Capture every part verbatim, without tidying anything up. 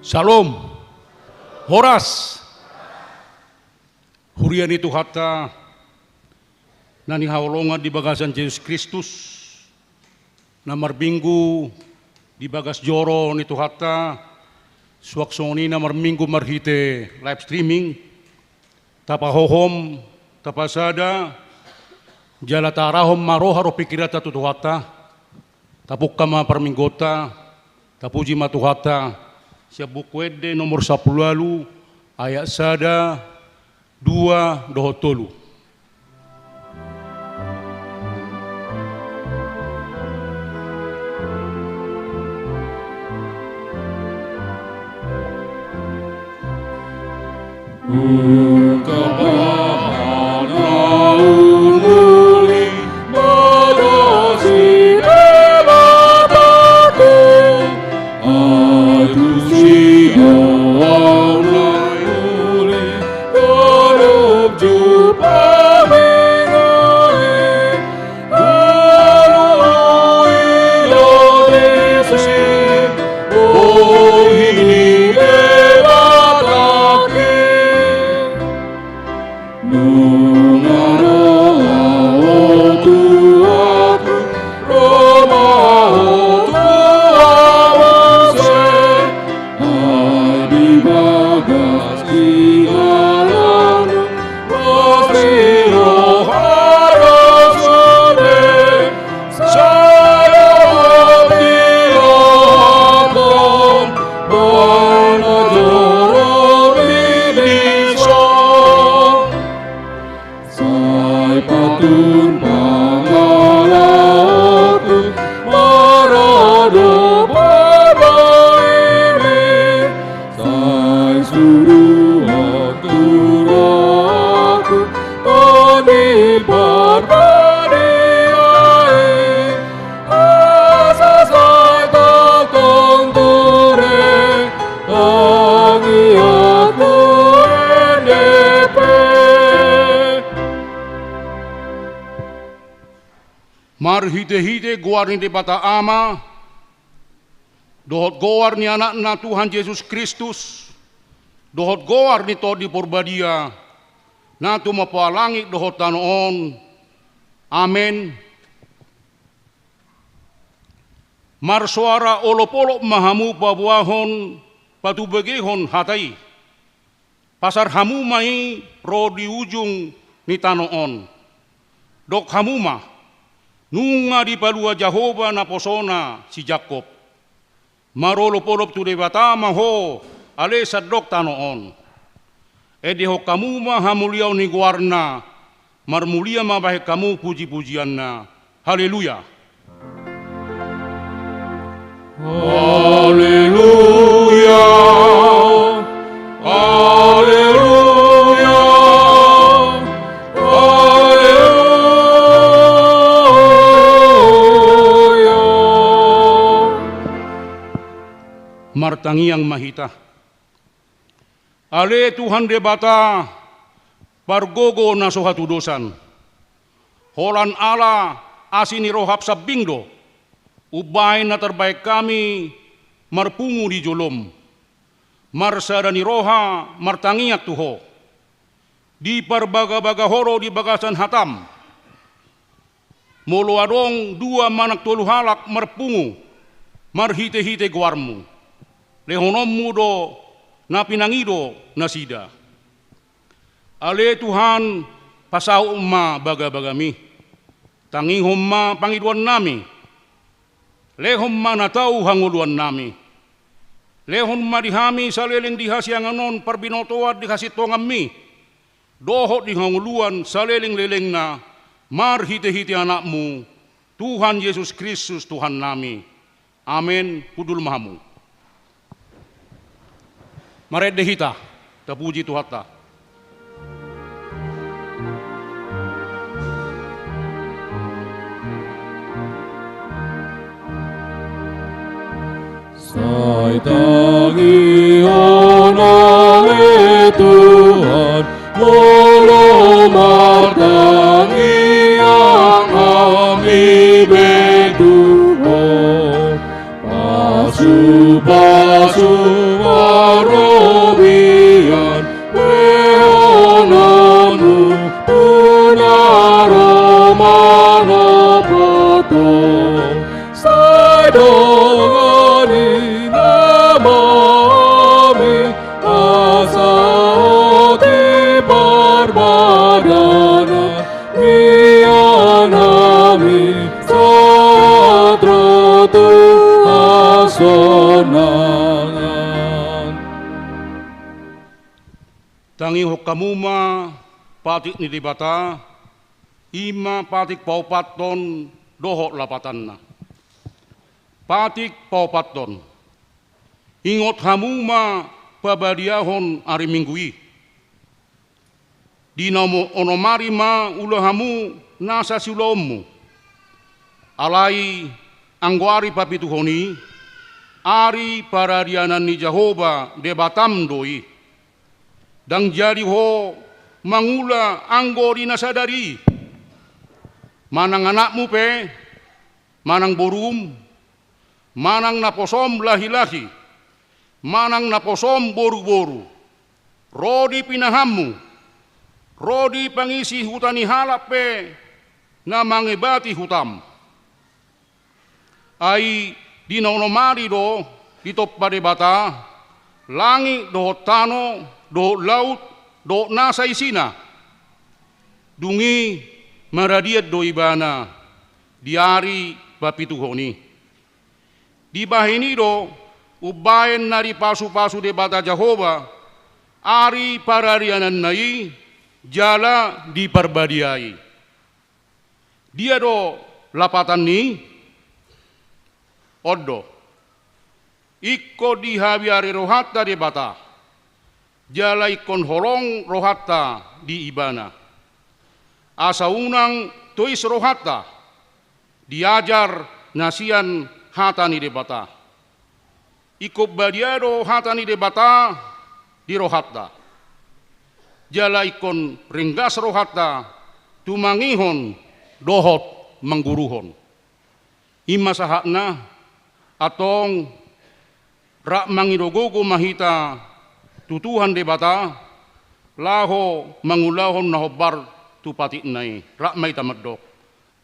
Syalom. Horas. Huria ni Tuhanta na hinaholongan di bagasan Jesus Kristus, na marminggu di bagas joro ni Tuhanta, suang songon i na marminggu marhite live streaming, tapahohom, tapasada, jala taarahon ma roha dohot pingkiranta tu Tuhanta. Tapungka ma parmingguonta, tapuji ma Tuhanta, sian Buku Ende nomor sampulu ualu, ayat sada, dua, dohot tolu. Nunga ro Ho Tuhanku, ro ma Ho tu hamu muse. Ai di bagas tingki on, pos ni roha do songon i. Sai dohot di rohangkon, manjalo di dison. Sai patut pangalaoku maradophon Ho Ibana. Sai suruhon tu rohangku Tondi Parbadia i. Asa sai tongtong ture tangiangku ende pe. Marhitehite goar ni Debata Ama, dohot goar ni Anakna Tuhan Jesus Kristus, dohot goar ni Tondi Parbadia, na tumompa langit dohot tano on. Amen. Marsoara olopolop ma hamu paboahon patubegehon hata i. Pasar hamu ma i ro di ujung ni tano on. Dok hamu ma, nunga dipalua Jahowa naposona si Jakkob. Marolopolop tu Debata ma ho, ale sandok tano on. Endehon hamu ma hamuliaon ni goarna, marmulia ma bahen hamu pujipujianna. Haleluya. Haleluya. Haleluya. Haleluya. Martangiang ma hita. Ale Tuhan Debata, pargogo na so hatudosan. Holan ala asi ni roham sambing do, umbahen na tarbahen hami marpungu di jolom. Marsada ni roha martangiang tu Ho. Diparbagabaga Ho do di bagasan hatam. Molo adong dua manang tolu halak marpungu, marhitehite goarmu, lehononmu do na pinangido nasida. Ale Tuhan, pasaut ma bagabagami. Tangihon ma pangidoannami. Lehon ma na tau hangoluannami. Lehon ma di hami saleleng di hasiangan on parbinotoan di hasintonganmi, dohot di hangoluan salelenglelengna, marhitehite Anakmu, Tuhan Jesus Kristus, Tuhannami. Amen. Hundul ma hamu. Marende hita, tapuji Tuhanta. Sai tangihon ale Tuhan, molo martangiang hami be tu Ho. Pasupasu ma Padanami, anami, sahat ro tu hasonangan. Tangihon hamu ma patik ni Debata, i ma patik paopathon dohot lapatanna. Patik paopathon. Ingot hamu ma pabadiahon ari Minggu i. Di na onom ari ma ula hamu nasa siulaonmu. Alai anggo ari papituhon i, ari paradianan ni Jahowa Debatam do i. Ndang jadi ho mangula anggo di na sadari i. Manang anakmu pe, manang borum, manang naposom lahi-lahi, manang naposom boru-boru, ro di pinahanmu, ro di pangisi huta ni halak pe na mangebati hutam. Ai di na onom ari do ditompa Debata langit dohot tano dohot laut dohot nasa isina. Dung i maradian do ibana di ari papituhon i. Dibahen i do umbahen na dipasu-pasu Debata Jahowa ari paradiananna i jala diparbadiai. Dia do lapatan ni i? On do. Ingkon dihabiari rohanta Debata, jala ingkon holong rohanta di Ibana. Asa unang tois rohanta di ajar na sian hata ni Debata. Ingkon badia do hata ni Debata di rohanta. Jala ingkon ringgas rohanta tumangihon dohot mangguruhon. I ma sahatna, antong rap mangido gogo ma hita tu Tuhan Debata, laho mangulahon na hombar tu patikna i. Rap ma hita mandok.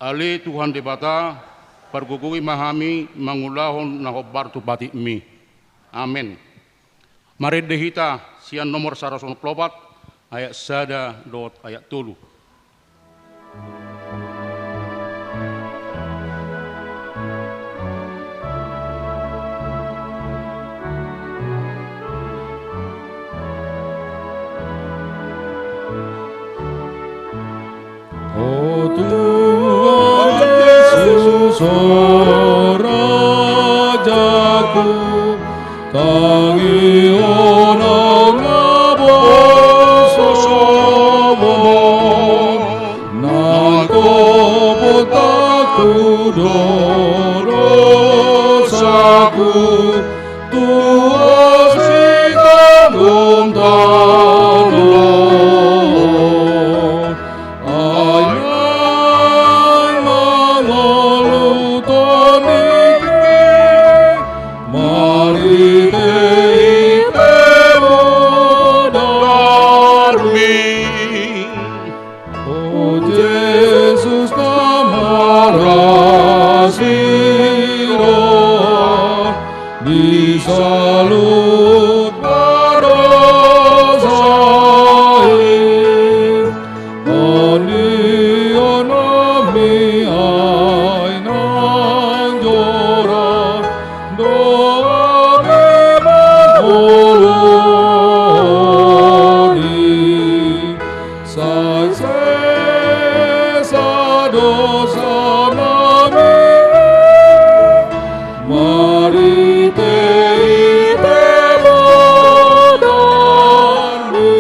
Ale Tuhan Debata, pargogoi ma hami mangulahon na hombar tu patikmi. Amen. Marende hita sian nomor saratus onom pulu opat, ayat sada dohot ayat tolu. O Tuhan Jesus, o Rajaku, tangihon au ma bosomu, nang topot angkup do dosaku, tu huaso ni tano. Ai naeng mangolu tondingki, marhite i pe bodormi. O Jesus na marasi roha di saluhut pardosa i, tondion nami ai naeng jora do hami mangolu di sai sesa dosa nami, marhite i pe bodormi.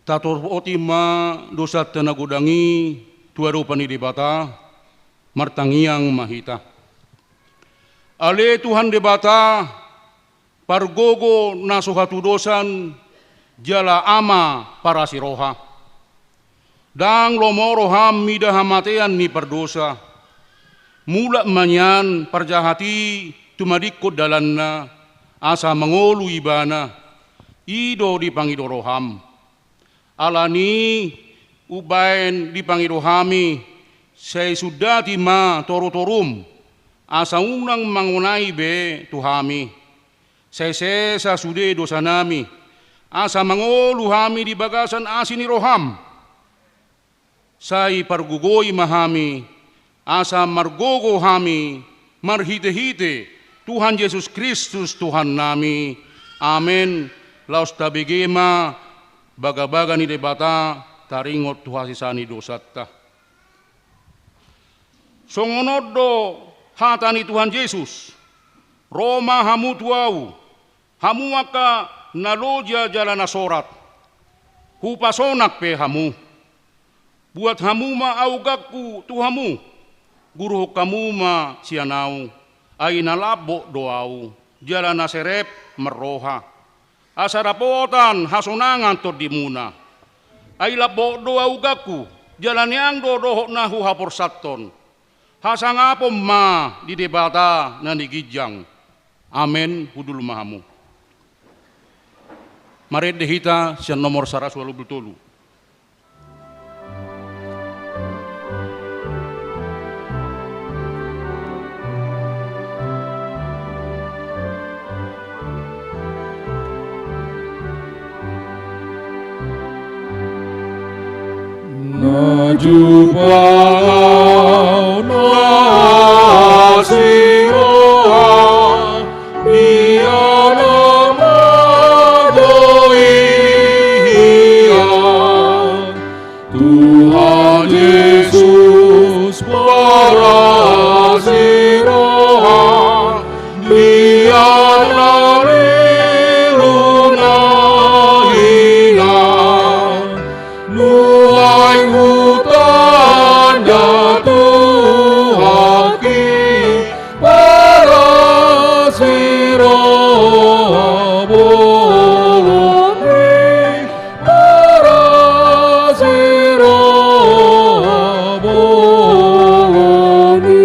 Tatorop hoti ma dosanta na godang i tu adopan ni Debata, martangiang ma hita. Ale Tuhan Debata, pargogo na so hatudosan, jala Ama parasi roha. Ndang lomo roham mida hamatean ni pardosa. Mulak ma nian parjahat i tumadingkon dalanna, asa mangolu ibana. I do dipangido roham. Alani i umbahen dipangido hami, sai sundati ma torutorum, asa unang mangonai be tu hami. Sai sesa sude dosanami, asa mangolu hami di bagasan asi ni roham. Sai pargogoi ma hami, asa margogo hami marhitehite Tuhan Jesus Kristus Tuhannami. Amen. Laos tabege ma bagabaga ni Debata taringot tu hasesaan ni dosanta. Songon on do hata ni Tuhan Jesus: Ro ma hamu tu Ahu, hamu angka na loja jala na sorat, Hupasonang pe hamu. Buat hamu ma augangku tu hamu, guruhon hamu ma sian Ahu, ai na lambok do Ahu jala na serep marroha, asa dapotan hasonangan tondimuna. Ai lambok do augangku, jala niang do dohot na huhaporsathon. Hasangapon ma di Debata na di ginjang. Amen. Hundul ma hamu. Marende hita sian nomor saratus ualu pulu tolu. Na jumpang ahu na asi roha, ia na maboi hian. Tuhan Jesus parasi roha, ia na lilu na hinan. Nuaeng hutanda Tuhanki, parasi roha bolon i, parasi roha bolon i.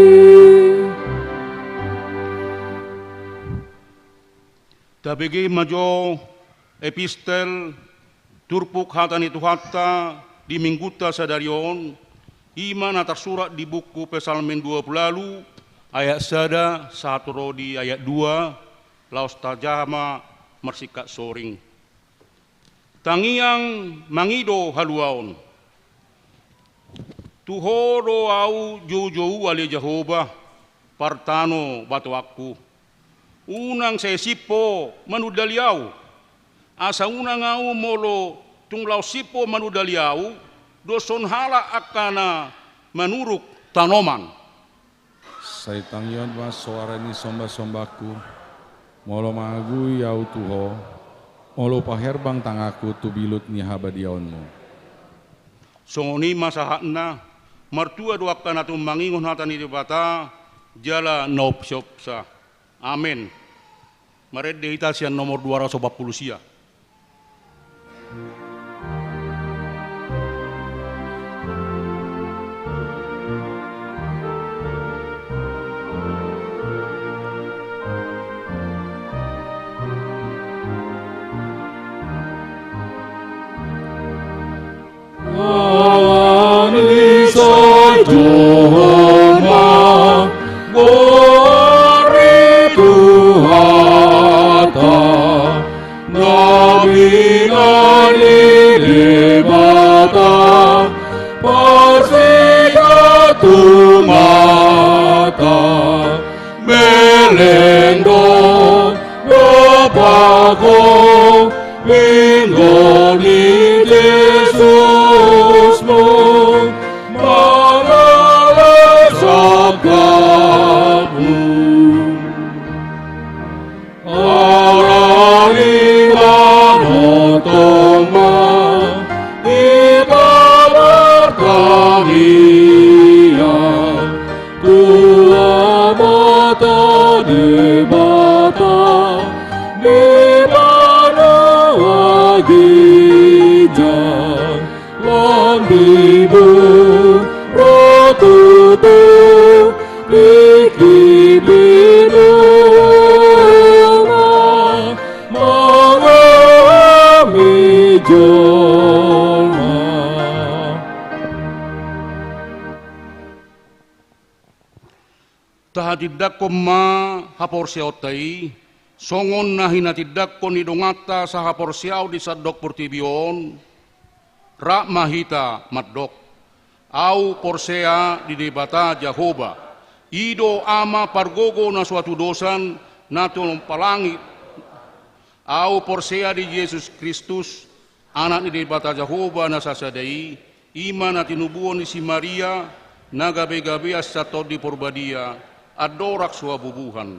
Tabege ma jo epistel turpuk hata ni Tuhanta di Minggunta sadari on, i ma na tarsurat di buku Psalmen dua pulu ualu, ayat sada sahat ro di ayat dua, laos tajaha ma marsingkat soring. Tangiang mangido haluaon. Tu Ho do ahu joujou, ale Jahowa, partano batoanku. Unang sai sip Ho manundali ahu. Asa unang ahu molo tung laos sip Ho manundali ahu, doshon halak angka na manuruk tanoman. Sai tangion ma soara ni sombasombangku, molo mangagui ahu tu Ho, molo paherbang tanganku tu bilut ni habadiaonMu. Songon i ma sahatna, martua do angka na tumangihon hata ni Debata, jala na umsiumsa. Amen. Marende hita sian nomor dua ratus opat pulu sia. Alani sai dohot ma goar ni Tuhanta, na binahen ni Debata, parsingkat tumata. Beleng do dompak Ho, linggo ni JesusMu, mangalap sangkapMu. Alani i manongtong ma hita martangiang tu Amanta Debata, di banua ginjang, lam dibu ro tutu, tingki binua, mangadopi jolma. Tahatindangkon ma haporseaonta i, Songon na hinatindangkon ni donganta sahaporseaon di sandok portibi on, rap ma hita mandok: Ahu porsea di Debata Jahowa, i do Ama pargogo na so hatudosan, na tumompa langit. Ahu porsea di Jesus Kristus, Anak ni Debata Jahowa na sasada i, i ma na tinubuhon ni si Maria, na gabegabean sian Tondi Porbadia, andorang so habubuhan.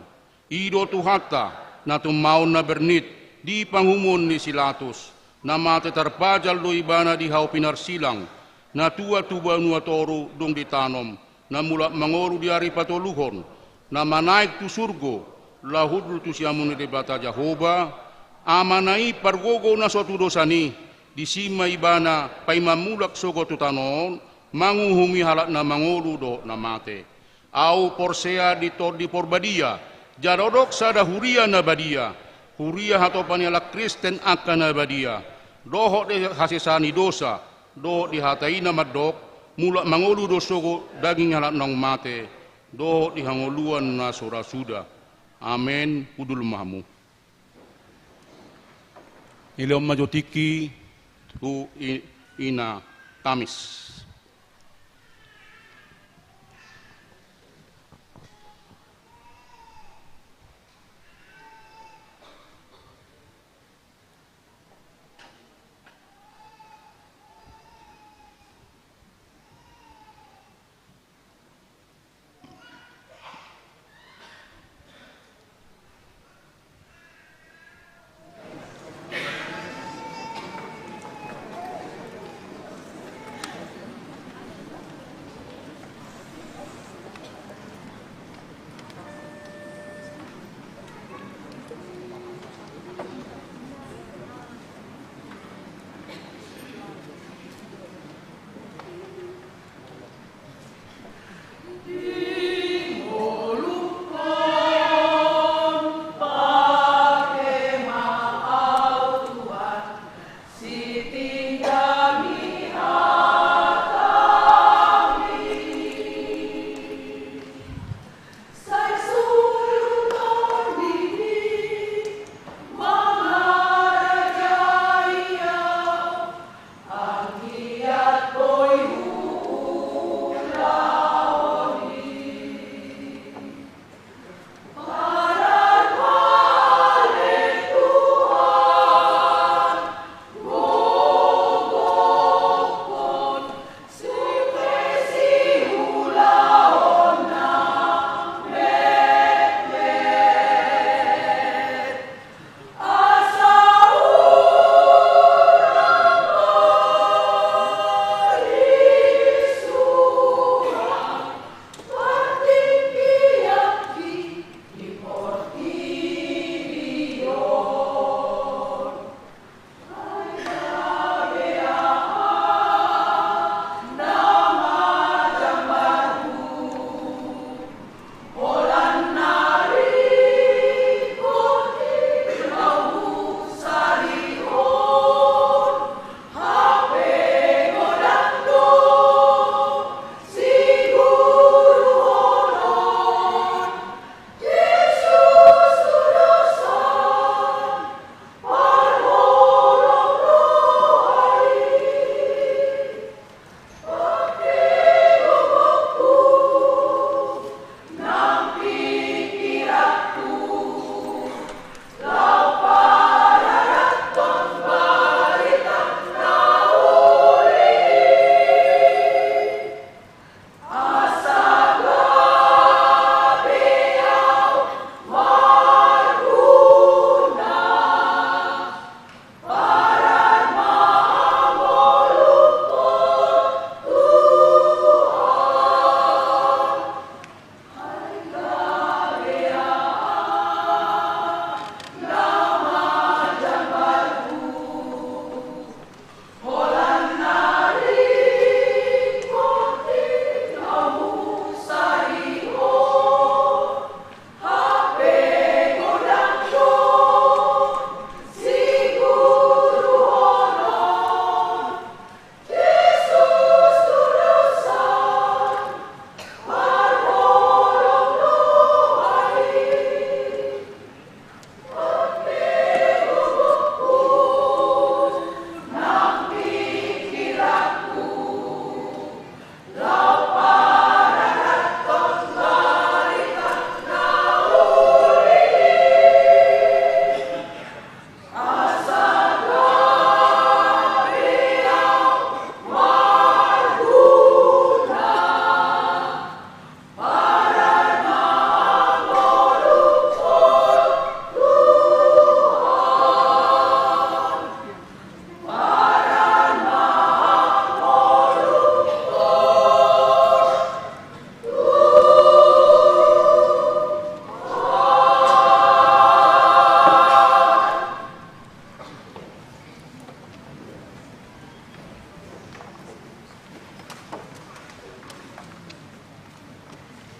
I do Tuhanta, na tummaon na bernit di panguhumon ni si Latus, na mate tarpajal do Ibana di hau pinarsilang, na tuat tu banua toru dung ditanom, na mulak mangolu di ari patoluhon, na manaek tu surgo, laho hundul tu siamun ni Debata Jahowa, Amana i pargogo na so hatudosan i, disi ma Ibana paima mulak sogot tu tano on, manguhumi halak na mangolu dohot na mate. Ahu porsea di Tondi Porbadia, jala adong sada huria na badia, huria hatopan ni halak Kristen angka na badia, dohot di hasesaan ni dosa, dohot di hata i na mandok: Mulak mangolu do sogot daging halak naung mate, dohot di hangoluan na so ra suda. Amen. Hundul ma hamu. Dilehon ma jo tingki tu i-, ina Kamis.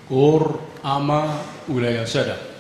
Hor ama Ulayan Sada.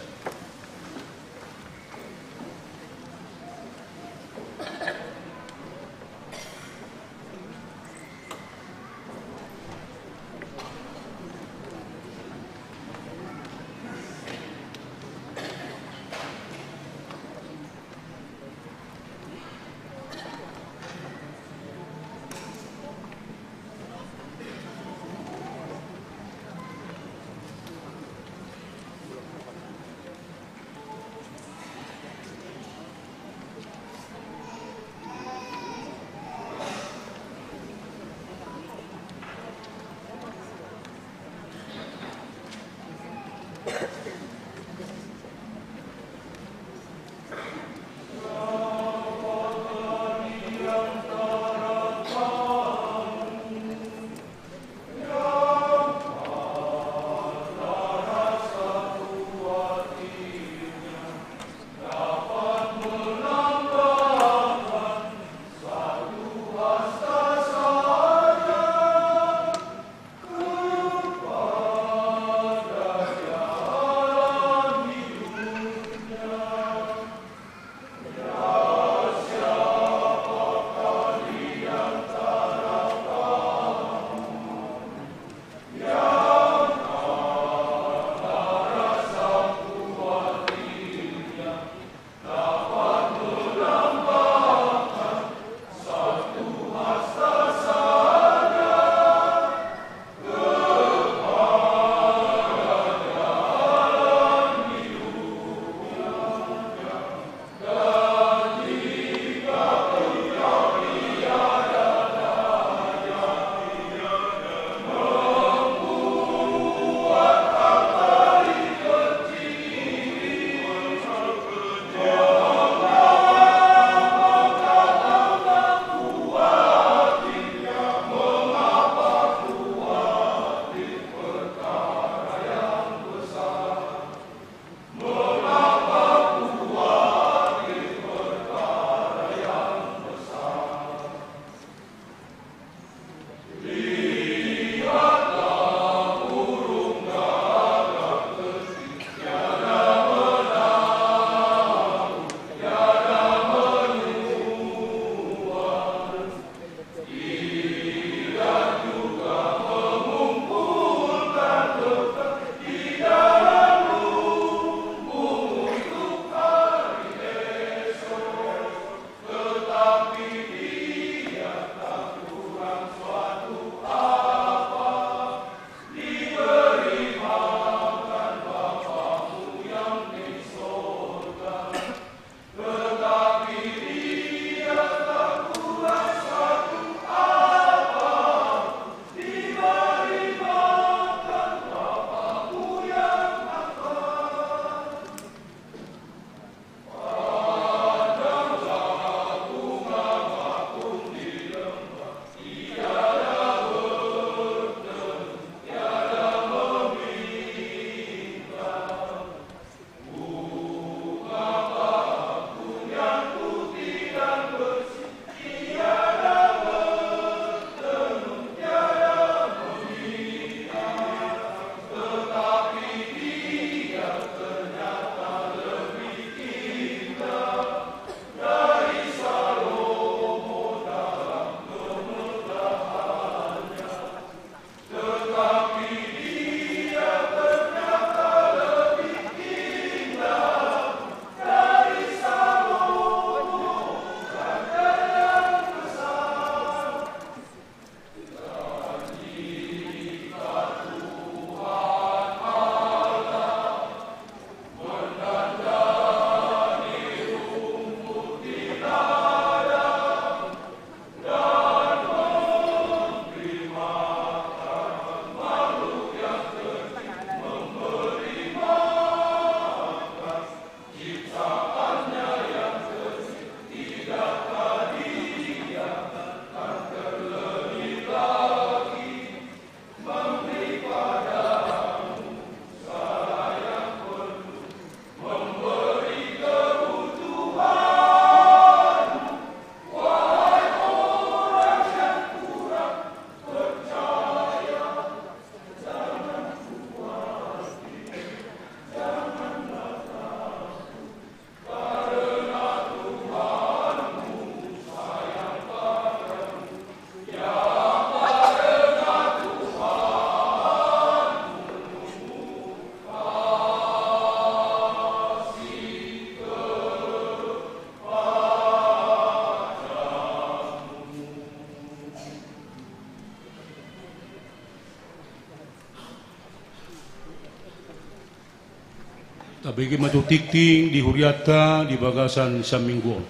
Tabege ma tu tingting di hurianta di bagasan saminggu on.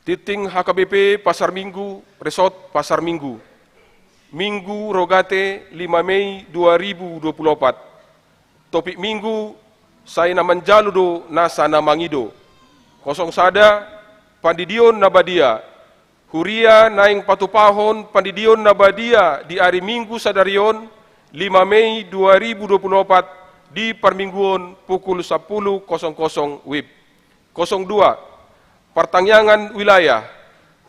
Tingting H K B P Pasar Minggu, Resort Pasar Minggu. Minggu Rogate lima Mei dua ribu dua puluh opat. Topik Minggu, sai na manjalo do nasa na mangido. Kosong sada, Pandidion na badia. Huria naeng patupahon pandidion na badia di ari Minggu sadari on, lima Mei dua ribu dua puluh opat, di parmingguon pukul sampulu kosong kosong wib. Kosong dua, partangiangan wilayah.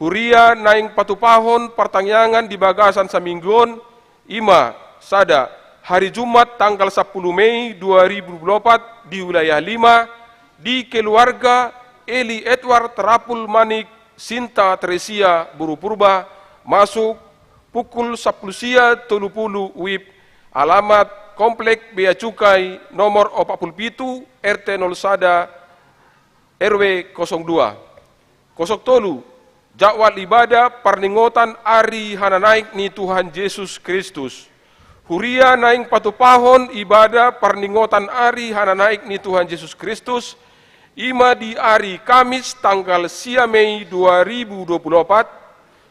Huria naeng patupahon partangiangan di bagasan saminggu on, i ma, sada, hari Jumat tanggal sampulu Mei dua ribu dua puluh opat di wilayah lima, di keluarga Eli Edward Rapul Manik Sinta Teresia boru Purba, masuk pukul sampulu sia tolu pulu wib, alamat Komplek Bea Cukai nomor opat pulu pitu, R T nol sada, R W kosong dua. Kosong tolu, jadwal ibadah parningotan ari hananaek ni Tuhan Jesus Kristus. Huria naeng patupahon ibadah parningotan ari hananaek ni Tuhan Jesus Kristus, i ma di ari Kamis tanggal sia Mei dua ribu dua puluh opat,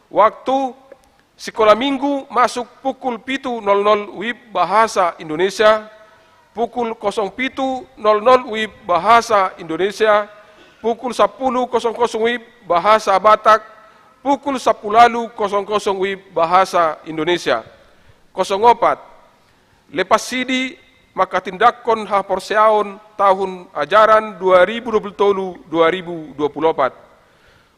waktu Sikola Minggu masuk pukul pitu nol nol wib bahasa Indonesia, pukul kosong pitu nol nol wib bahasa Indonesia, pukul sampulu kosong kosong wib bahasa Batak, pukul sampulu ualu kosong kosong wib bahasa Indonesia. Kosong opat, Lepas Sidi manghatindanghon haporseaon tahun ajaran dua ribu dua puluh tolu dua ribu dua puluh opat.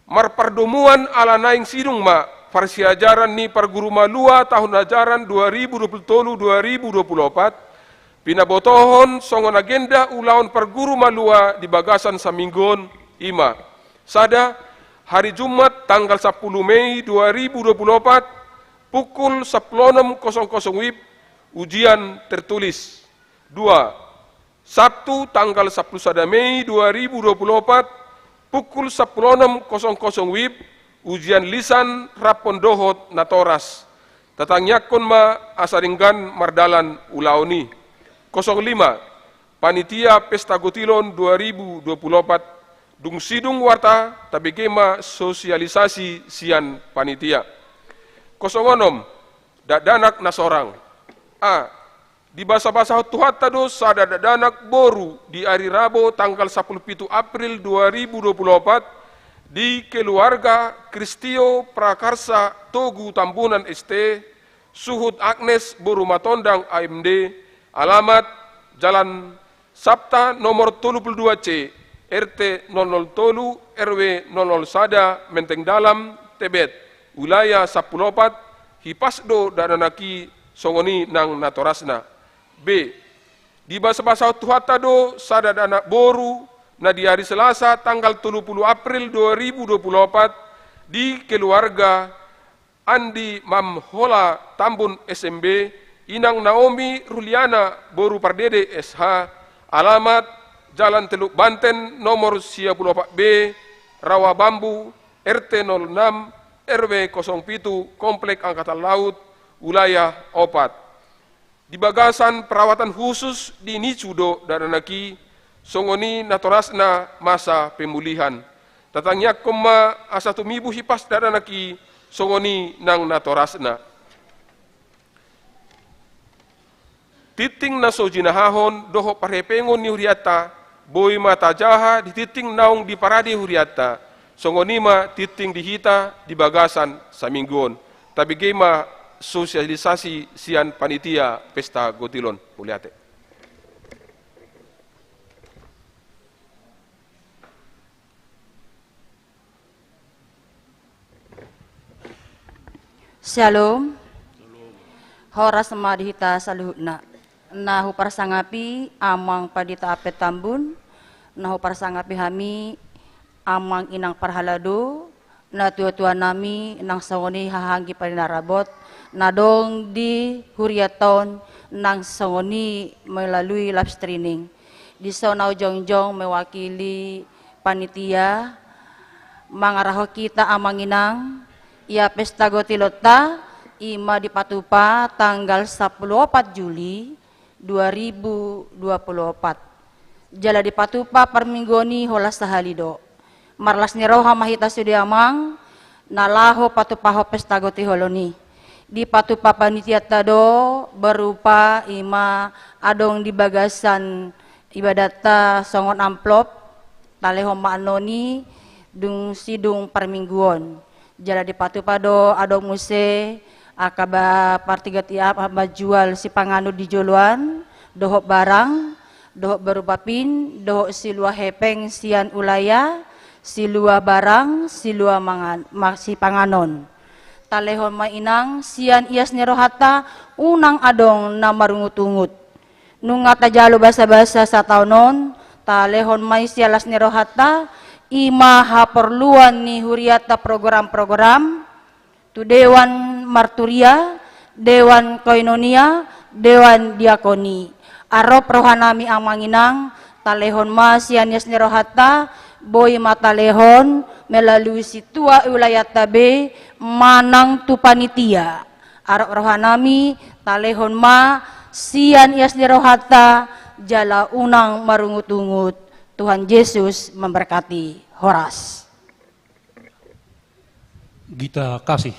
Marpardomuan ala naeng sidung ma parsiajaran ni parguru malua tahun ajaran dua ribu dua puluh tolu dua ribu dua puluh opat, pinabotohon songon agenda ulaon parguru malua di bagasan saminggu on, i ma, sada, hari Jumat tanggal sampulu Mei dua ribu dua puluh opat, pukul sampulu onom kosong kosong wib, ujian tertulis. Dua, Sabtu tanggal sampulu sada Mei dua ribu dua puluh opat, pukul sampulu onom kosong kosong wib, ujian lisan rap dohot natoras. Tatangianghon ma asa denggan mardalan ulaon i. Kosong lima, Panitia Pesta Gotilon dua ribu dua puluh opat, dung sidung warta, tabege ma sosialisasi sian panitia. Kosong onom, dakdanak na sorang. A, Dibasabasahon Tuhanta do sada dakdanak boru di ari Rabo tanggal sampulu pitu April dua ribu dua puluh opat di keluarga Kristio Prakarsa Togu Tambunan S T, suhut Agnes boru Matondang A M D, alamat Jalan Sapta nomor tolu pulu dua C, R T nol nol tolu, R W nol nol sada, Menteng Dalam, Tebet, wilayah sampulu opat, hipas do dakdanak i songon i nang natorasna. B. Dibasabasahon Tuhanta do sada dakdanak boru na di ari Selasa tanggal tolu pulu April dua ribu dua puluh opat di keluarga Andi Mamhola Tambun S M B, Inang Naomi Ruliana boru Pardede S H, alamat Jalan Teluk Banten nomor sia pulu opat B, Rawa Bambu, R T nol enam, R W kosong pitu, Komplek Angkatan Laut, wilayah opat. Di bagasan perawatan khusus di NICU do dakdanak i, songon i natorasna masa pemulihan. Tatangianghon ma asa tumibu hipas dakdanak i songon i nang natorasna. Tingting na so jinahahon dohot parhepengon ni hurianta, boi ma tajaha di tingting naung diparade hurianta, songon i ma tingting di hita di bagasan saminggu on. Tabege ma sosialisasi sian panitia Pesta Gotilon. Mauliate. Syalom. Horas ma di hita saluhutna. Na huparsangapi Amang Pandita Apet Tambun, na huparsangapi hami Amang Inang Parhalado, natuatuanami nang songon i haha anggi paninarabot na adong di hurianta on nang songon i melalui live streaming. Dison au jongjong mewakili panitia mangarahon hita Amang Inang ia Pesta Gotilonta I ma dipatupa tanggal sampulu opat Juli dua ribu dua pulu opat. Jala dipatupa parmingguon i holan sahali do. Marlas ni roha ma hita sude amang, na laho patupahon pesta goti holong i. Dipatupa panitianta do berupa i ma adong di bagasan ibadatta songon amplop, talehon ma annon i dung sidung parmingguon. Jala dipatupa do adong muse angka ba-, partigati a-, manjual sipanganon di joloan, dohot barang, dohot berupa pin, dohot silua hepeng sian ulaya, silua barang, silua mangan, ma-, sipanganon. Talehon ma inang sian ias ni rohanta, unang adong na marungutungut. Nunga tajalo basabasa sataon on, talehon ma i sian las ni rohanta, i ma haporluan ni hurianta program-program, tu Dewan Marturia, Dewan Koinonia, Dewan Diakoni. Arop rohanami amang inang, talehon ma sian ias ni rohanta, boi ma talehon melalui situa ulayanta be manang tu panitia. Arop rohanami, talehon ma sian ias ni rohanta, jala unang marungut-ungut. Tuhan Yesus memberkati. Horas. Gita kasih.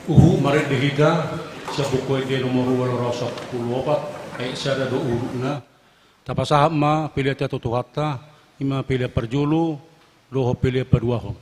Uhum marende hita, sian Buku Ende nomor ualu ratus sampulu opat, ayat sada do uhumna. Tapasahat ma pelean ta tu Tuhanta, i ma pelean parjolo, dohot pelean paduahon.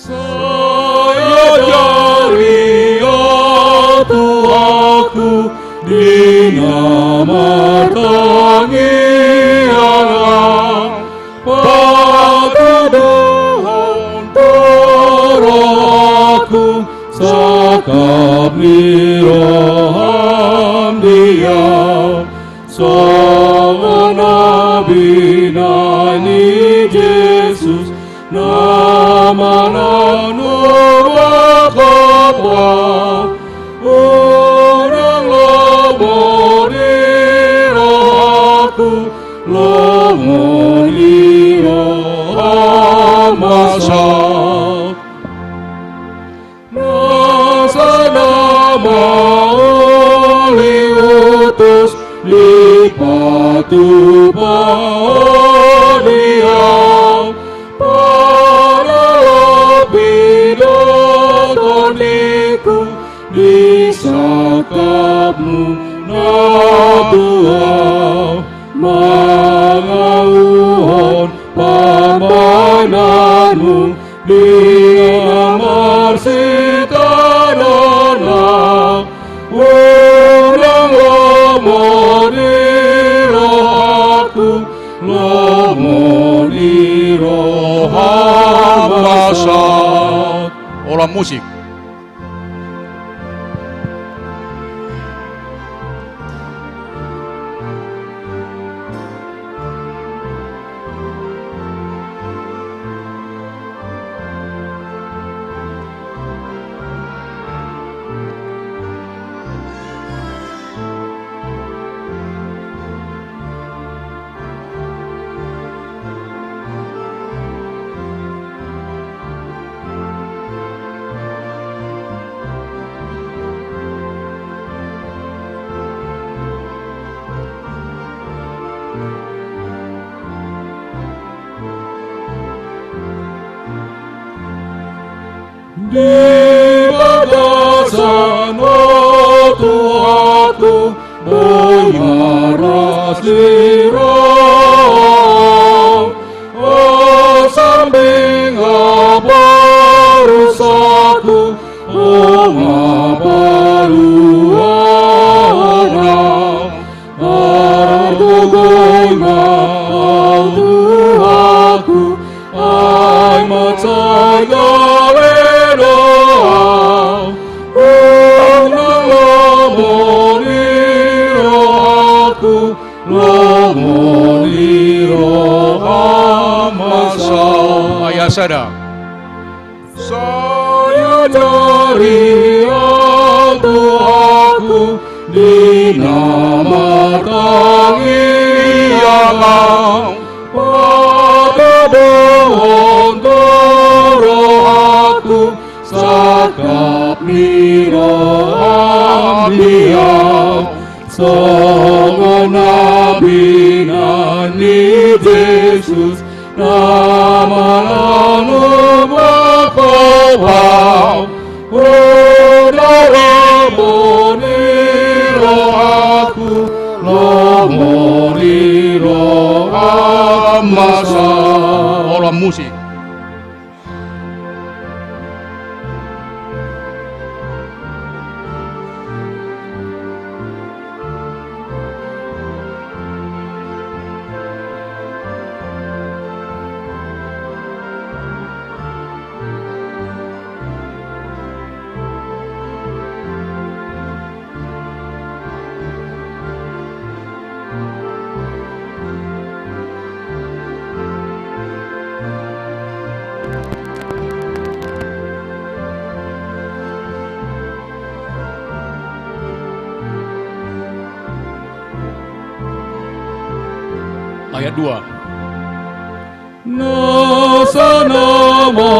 Sai ajari au Tuhanku di na martangiangan, patuduhon tu rohangku sangkap ni roham di au. Songon na binahen ni Jesus, na manang na mangkapal, unang lomo ni rohangku, lomo ni roham ma saut. Nasa na mauliutus dipatupa di au, pala lam pidoton ningku di sangkapmu na tu au, mangaluhon pambahenanmu di na marsitadonan, unang lomo ni rohangku, lomo ni roham ma saut. Holan musik. Di bagasan, o Tuhanku, boi ma las ni roham, o sambing haporusangku, ho ma paluahononku. Margogoi ma au Tuhanku, ai mansai gale do au. Unang lomo ni rohangku, lomo ni roham ma saut. Ayat sada. Sai ajari au Tuhanku, di na martangiangan, patuduhon tu rohangku sangkap ni roham di au. Songon na binahen ni Jesus, na manang na mangkapal, unang lomo ni roham, Ayat dua. Nasa nama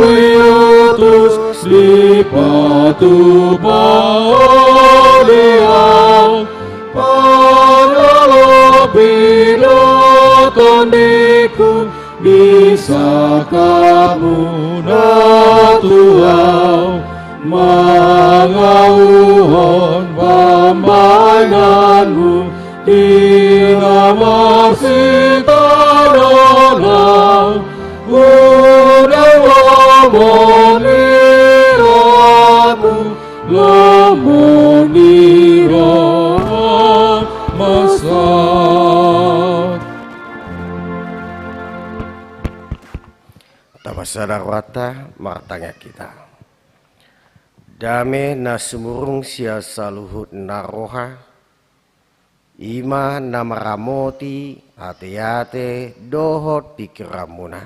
uiutus dipatupa di au, pangalop i do tondiku di sangkapmuna tu au, mangauhon pambahenanmu di na marsitadonan, unang lomo ni rohamu, lomo ni roha ma sat. Tapasada rohanta, martangiang hita. Dame na sumurung sian saluhut na roha, i ma na maramoti ateate dohot pingkiranmuna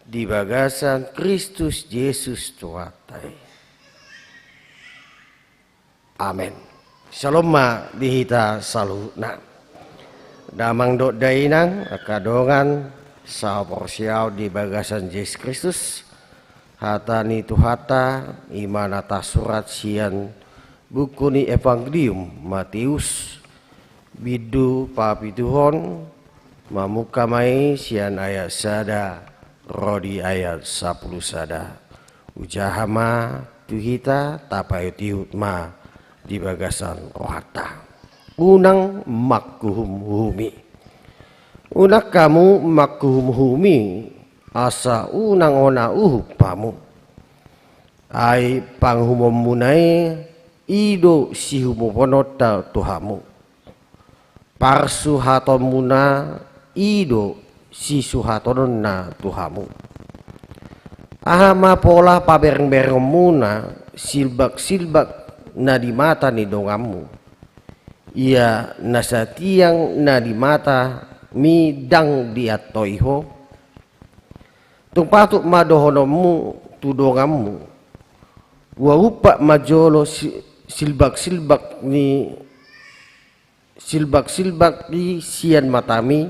di bagasan Kristus Jesus Tuhanta i. Amen. Syalom ma di hita saluhutna. Damang dohot dainang, angka dongan sahaporseaon di bagasan Jesus Kristus, hata ni Tuhanta i ma na tarsurat sian buku ni Evangelium Mateus, bindu papituhon, mamungka ma i sian ayat sada ro di ayat sampulu sada. Hujaha ma tu hita tapaihutihut ma di bagasan rohanta. Unang manghuhumhumi. Unang hamu manghuhumhumi, asa unang hona uhum hamu. Ai panguhumonmuna i, i do siuhupononta tu hamu. Parsuhatonmuna i do sisuhatononna tu hamu. Aha ma pola paberengberengonmuna silbaksilbak na di mata ni donganmu, ia na satiang na di matami ndang diantoi ho? Tung patut ma dohononmu tu donganmu: Huaumpat ma jolo si-, silbaksilbak ni, silbaksilbak i sian matami,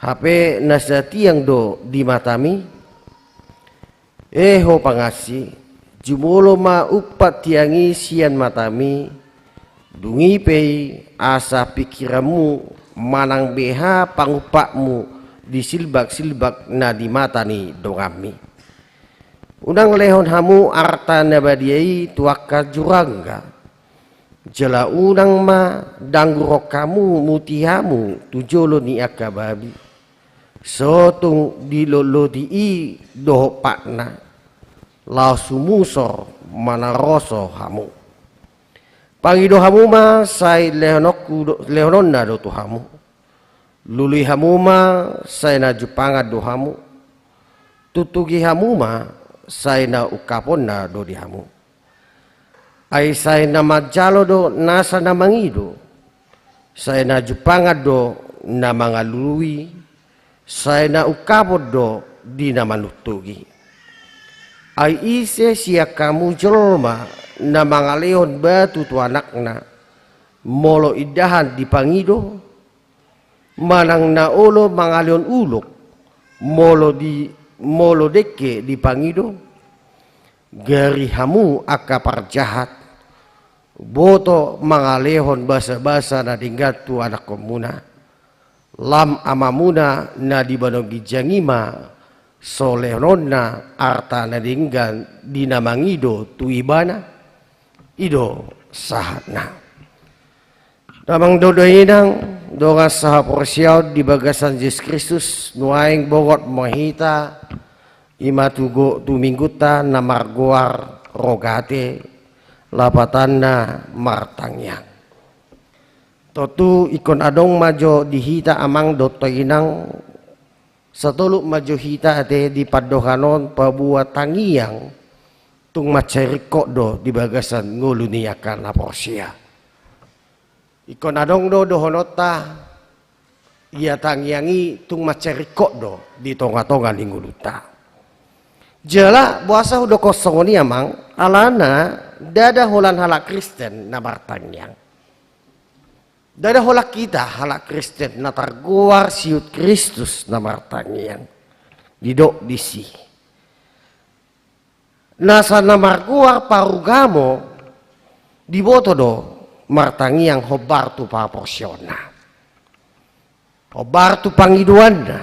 hape na satiang do di matami? E ho pangansi, jumolo ma umpat tiang i sian matami, dung i pe i asa pingkiranmu manang beha pangumpatmu di silbaksilbak na di mata ni donganmi. Unang lehon hamu arta na badia i tu angka jurangga, jala unang ma dangguron hamu mutiamu tu jolo ni angka babi. So tung dilotlotti i dohot patna, laho sumusor manaroso hamu. Pangido hamu ma, sai lehononku do, lehononna do tu hamu. Lului hamu ma, sai na jumpangan do hamu. Tuktuki hamu ma, sai na ungkaponna do di hamu. Ai sai na manjalo do nasa na mangido, sai na jumpangan do na mangalului, sai na ungkapon do di na manuktuki. Ai ise sian hamu jolma na mangalehon batu tu anakna, molo indahan dipangido, manang na olo mangalehon ulok, molo di, molo dengke dipangido? Gari hamu angka parjahat, boto mangalehon basabasa na denggan tu anakkonmuna. Lam Amamuna na di banua ginjang i ma so lehononna arta na denggan di na mangido tu ibana. I do sahatna. Damang dohot dainang, dongan sahaporseaon di bagasan Jesus Kristus, nuaeng bongot ma hita, i ma tu go-, tu minggunta na margoar Rogate, lapatanna martangiang. Tontu ingkon adong ma jo di hita amang dohot dainang, satolop ma jo hita ate di pandohan on paboa tangiang tung mansai ringkot do di bagasan ngolu ni angka na porsea. Ingkon adong do dohononta, ia tangiang i tung mansai ringkot do di tongatonga ni ngolunta. Jala boasa hudokkon songon i amang, alana ndada holan halak Kristen na martangiang. Ndada holan hita halak Kristen na targoar siut Kristus na martangiang. Didok disi, nasa na margoar parugamo diboto do martangiang hombar tu haporseaonna, hombar tu pangidoanna,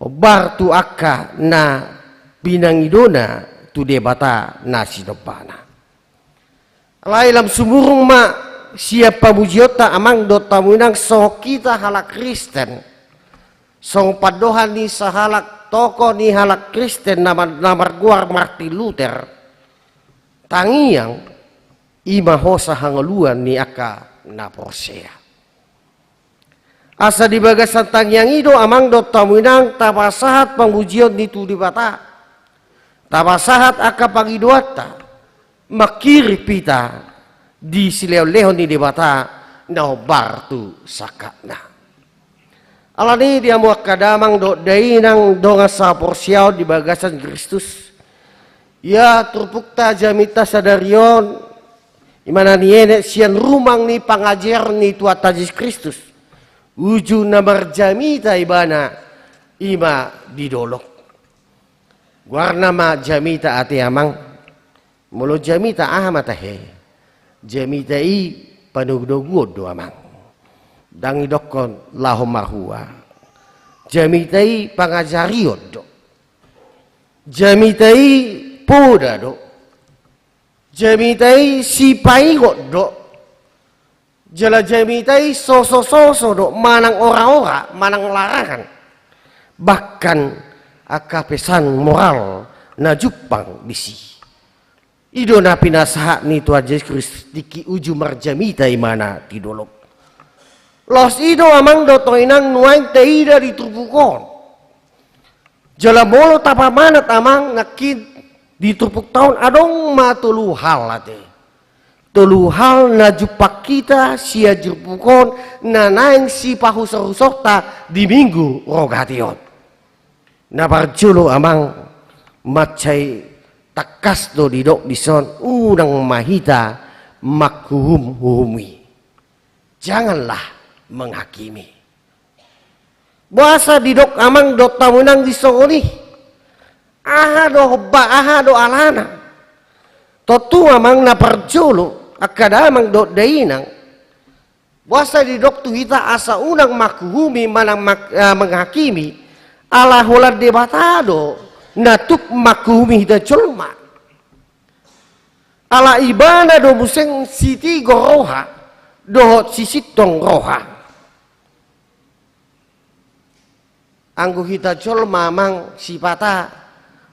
hombar tu angka na pinangidona tu Debata na sinombana. Alai lam sumurung ma sian pamujionta amang dohot hamu inang, songon hita halak Kristen, songon pandohan ni sahalak tokoh ni halak Kristen na mar-, na margoar Martin Luther, tangiang i ma hosa hangoluan ni angka na porsea. Asa di bagasan tangiang i do amang dohot hamu inang tapasahat pamujion i tu Debata, tapasahat angka pangidoanta, manghirim hita di silehonlehon ni Debata na hombar tu sangkapna. Alani i di hamu angka damang dohot dainang dongan sahaporseaon di bagasan Kristus, ia turpukta jaminta sadari on, i ma na nienet sian rumang ni pangajaran ni Tuhanta Jesus Kristus, uju na marjamita ibana, i ma di dolok. Goarna ma jamita ate amang. Molo jamita aha ma tahe? Jamita i panogunoguon do amang. Ndang didokkon laho marhua. Jamita i pangajarion do. Jamita i poda do. Jamita i sipaingot do. Jala jamita i sosososo do, manang oraora, manang larangan. Bahkan angka pesan moral na jumpang disi. I do na pinasahat ni Tuhan Jesus Kristus tingki uju marjamita ibana di dolok. Laos i do amang dohot inang nuaeng taida di turpuk on. Jala molo tapamanat amang nangkin di turpukta on adong ma tolu hal ate. Tolu hal na jumpang hita sian turpuk on na naeng sipahusorhusorta di Minggu Rogate on. Na parjolo amang, mansai tangkas do didok dison, unang ma hita manghuhum huhum i. Janganlah menghakimi. Boasa didok amang dohot hamu inang di songon i? Aha do hombar, aha do alana? Tontu amang na parjolo, angka damang dohot dainang, boasa didok tu hita asa unang manghuhumi manang mang-, eh, menghakimi, ala holan Debata do na tuk manghuhumi hita jolma. Ala ibana do muse sitigor roha dohot sisintong roha. Anggo hita jolma amang sipata,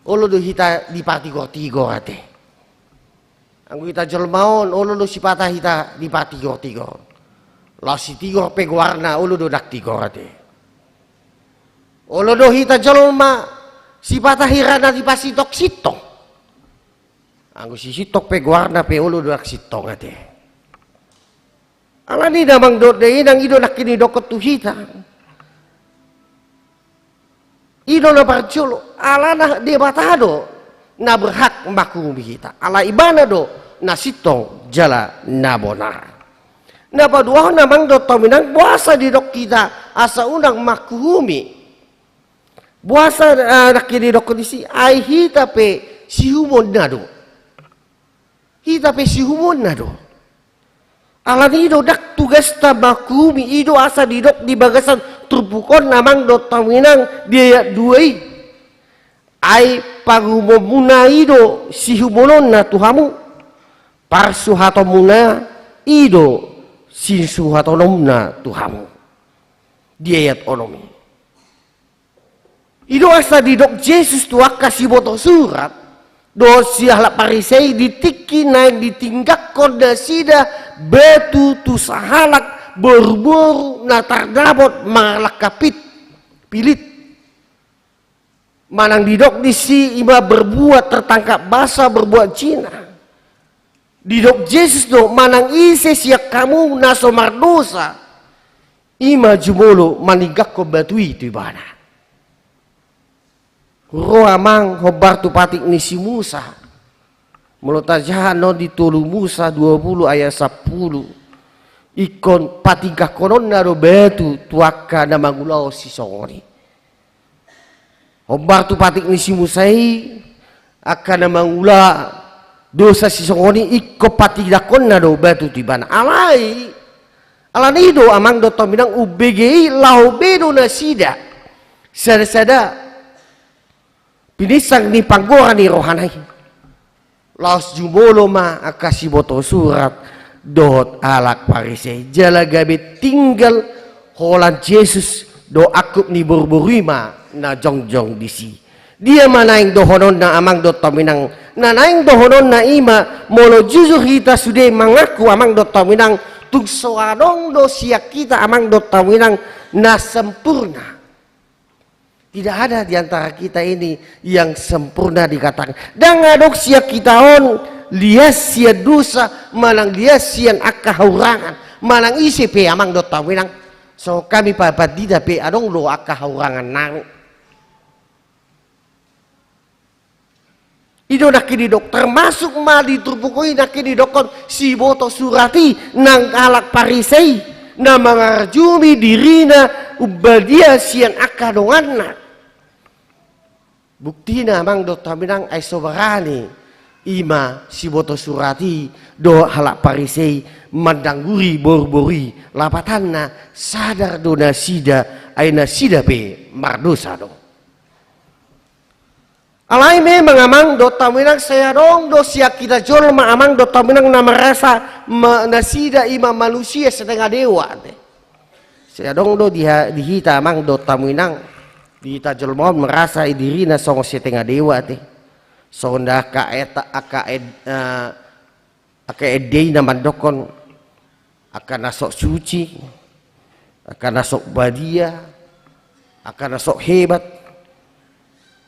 olo do hita dipartigortigor ate. Anggo hita jolma on, olo do sipata hita dipartigortigor. Laos sitigor pe goarna, olo do ndang tigor ate. Olo do hita jolma sipata hira na dipasintong sintong. Anggo sisintong pe goarna pe olo do ndang sintong ate. Alani damang dohot dainang, i do nangkin didokkon tu hita. I do na parjolo, alana Debata do na berhak manghuhumi hita. Ala ibana do na sintong jala na bonar. Na paduahon amang dohot hamu inang, boasa didok hita asa unang manghuhumi? Boasa, eh, nangkin didokkon disi, ai hita pe siuhumonna do. Hita pe siuhumonna do. Alani i do ndang tugasta manghuhumi, i do asa didok di bagasan turpuk on amang dohot hamu inang di ayat dua i. Ai panguhumonmuna i do siuhumononna tu hamu, parsuhatonmuna i do sisuhatononna tu hamu. Di ayat onom i. I do asa didok Jesus tu angka siboto surat dohot sihalak Parisei di tingki naeng ditinggangkon nasida batu tu sahalak boruboru na tardapot marlangka pit-, pilit. Manang didok disi i ma berbuat tertangkap basah, berbuat zina. Didok Jesus do, manang ise sian hamu na so mardosa, i ma jumolo maninggangkon batu i tu ibana. Ro amang hombar tu patik ni si Musa. Molo tajaha annon di tolu Musa dua puluh ayat sampulu. ingkon patingkakhononna do batu tu angka na mangulahon sisongon i. Hombar tu patik ni si Musa i, angka na mangula dosa sisongon i ingkon patindakhonna do batu tu ibana. Alai, alani do amang dohot hamu inang umbege i laho be do nasida. Sada-sada pininsang ni panggora ni rohana i. Laos jumolo ma angka siboto surat dohot halak Parisei jala gabe tinggal holan Jesus dohot angkup ni boruboru i ma na jongjong disi. Dia ma naeng dohononna amang dohot hamu inang? Na naeng dohononna i ma molo jujur hita sude mangaku amang dohot hamu inang, tung so adong do sian hita amang dohot hamu inang na sempurna. Tidak ada di antara kita ini yang sempurna dikatakan. Ndang adong sian hita on lias sian dosa manang lias sian angka haurangan. Manang ise pe amang dohot hamu inang, songon hami pandita pe adong do angka haurangan nami. I do nangkin didok, termasuk ma di turpuk i nangkin didokkon siboto surat i nang halak Parisei na mangarjumi dirina umbadia sian angka donganna. Buktina amang dohot hamu inang ai so barani i ma siboto surat i dohot halak Parisei mandangguri boruboru i, lapatanna sadar do nasida ai nasida pe mardosa do. Alai memang amang dohot hamu inang sai adong do sian hita jolma amang dohot hamu inang na merasa ma-, nasida i ma manusia setengah dewa ate. Sai adong do di ha-, di hita amang dohot hamu inang, di hita jolma on merasa i dirina songon setengah dewa ate. Songon angka eta, angka ed-, eh, angka ende i na mandokkon angka na sok suci, angka na sok badia, angka na sok hebat.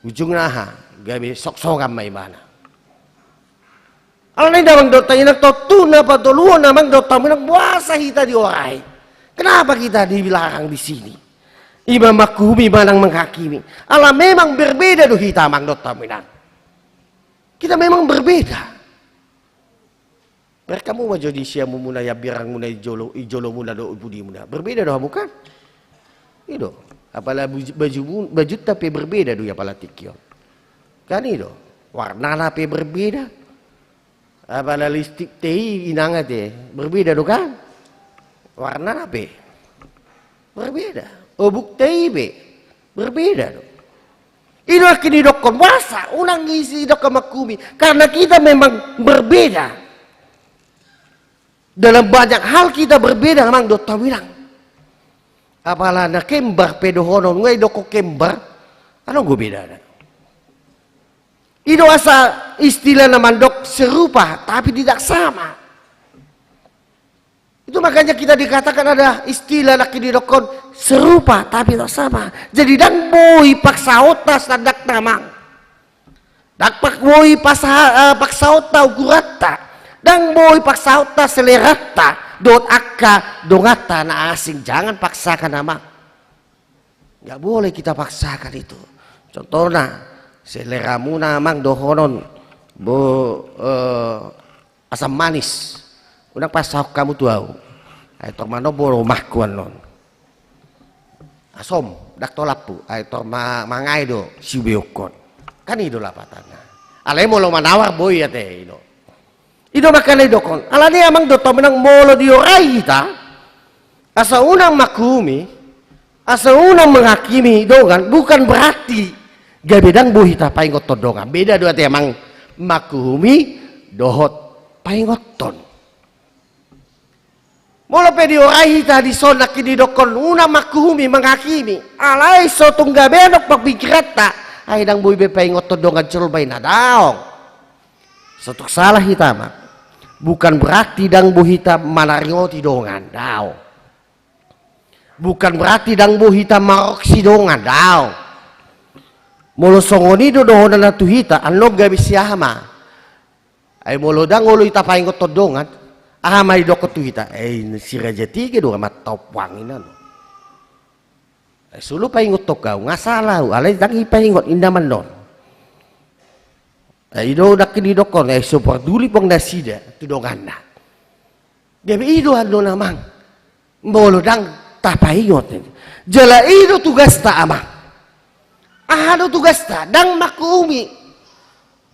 Ujungna aha? Gabe soksongan ma ibana. Alani i amang dohot hamu inang, tontu na patoluhon amang dohot hamu inang, boasa hita diorai? Kenapa kita dilarang di sini? I ma mangkuhumi manang menghakimi. Ala memang berbeda do hita amang dohot hamu inang. Kita memang berbeda. Berkamu ma jo di siamumuna, iambirangmuna i jolo, i jolomuna dohot i pudimuna. Berbeda do hamu kan? I do. Apala baju-, baju-, bajunta pe berbeda do i apala tingki on. Kan i do. Warnana pe berbeda. Apala lipstik te i inang ate. Berbeda do kan? Warnana pe berbeda. Obuk te i pe berbeda do. I do nangkin didokkon, boasa unang isi didokkon mangkuhumi, karena kita memang berbeda. Dalam banyak hal kita berbeda amang dohot hamu inang. Apala na kembar pe dohonon, nga didokkon kembar, adong do bedana. I do asa istilah na mandok serupa tapi tidak sama. Itu makanya kita dikatakan ada istilah nangkin didokkon serupa tapi tak sama. Jadi ndang boi paksaonta sandangta amang. Ndang pak-, boi pasa-, eh, paksaonta ukuranta. Ndang boi paksaonta seleranta dohot angka donganta na asing. Jangan paksakan amang. Nggak boleh kita paksakan itu. Contohna, seleramuna amang dohonon, bo, eh, asam manis. Unang pasahat hamu tu au. Ai tor manombo rumahku annon. Asom, ndang tolap au. Ai tor ma-, mangae do siubeonkon. Kan i do lapatanna. Alai molo manawar boi ate i do. I do makana didokkon. Alani amang dohot hamu inang molo diorai hita asa unang mangkuhumi, asa unang menghakimi dongan, bukan berarti gabe ndang boi hita paingothon dongan. Beda do ate amang mangkuhumi dohot paingothon. Molo pe diorai hita dison nangkin didokkon unang mangkuhumi, menghakimi, alai so tung gabe adong pingkiranta, ai ndang boi be paingothon dongan jolma i, na daong. So tung salah hita amang, bukan berarti ndang boi hita manaringoti dongan, daong. Bukan berarti ndang boi hita maroksi dongan, daong. Molo songon i do dohononna tu hita, annon gabe si aha ma? Ai molo ndang olo hita paingothon dongan, aha ma didokkon tu hita? Eh, si Raja Tiga do mantau puang inan. Eh, so olo paingothon au, nga salah au, alai ndang i paingot, inda ma annon. Eh, i do nangkin didokkon, eh, so parduli puang nasida tu donganna. Gabe i do annon amang. Molo ndang tapaingot. Jala i do tugasta, amang. Aha do tugasta? Ndang mangkuhumi,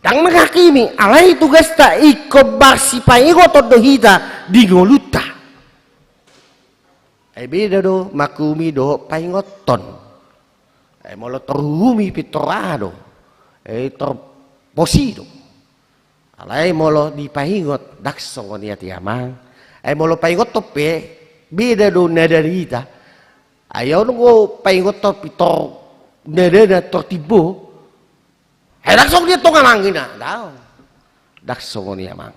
ndang manghakimi, alai tugasta ingkon marsipaingoton do hita di ngolunta. Ai beda do mangkuhumi dohot paingothon. Ai molo tor uhumi pe tor aha do, ai tor posi do. Alai molo dipaingot ndang songon i ate, amang. Ai molo paingothon pe beda do nada ni hita. Ai on do paingothon pe tor nadana tor timbo. Ai ndang songon i tong, amang, ina. Ndang. Ndang songon i, amang.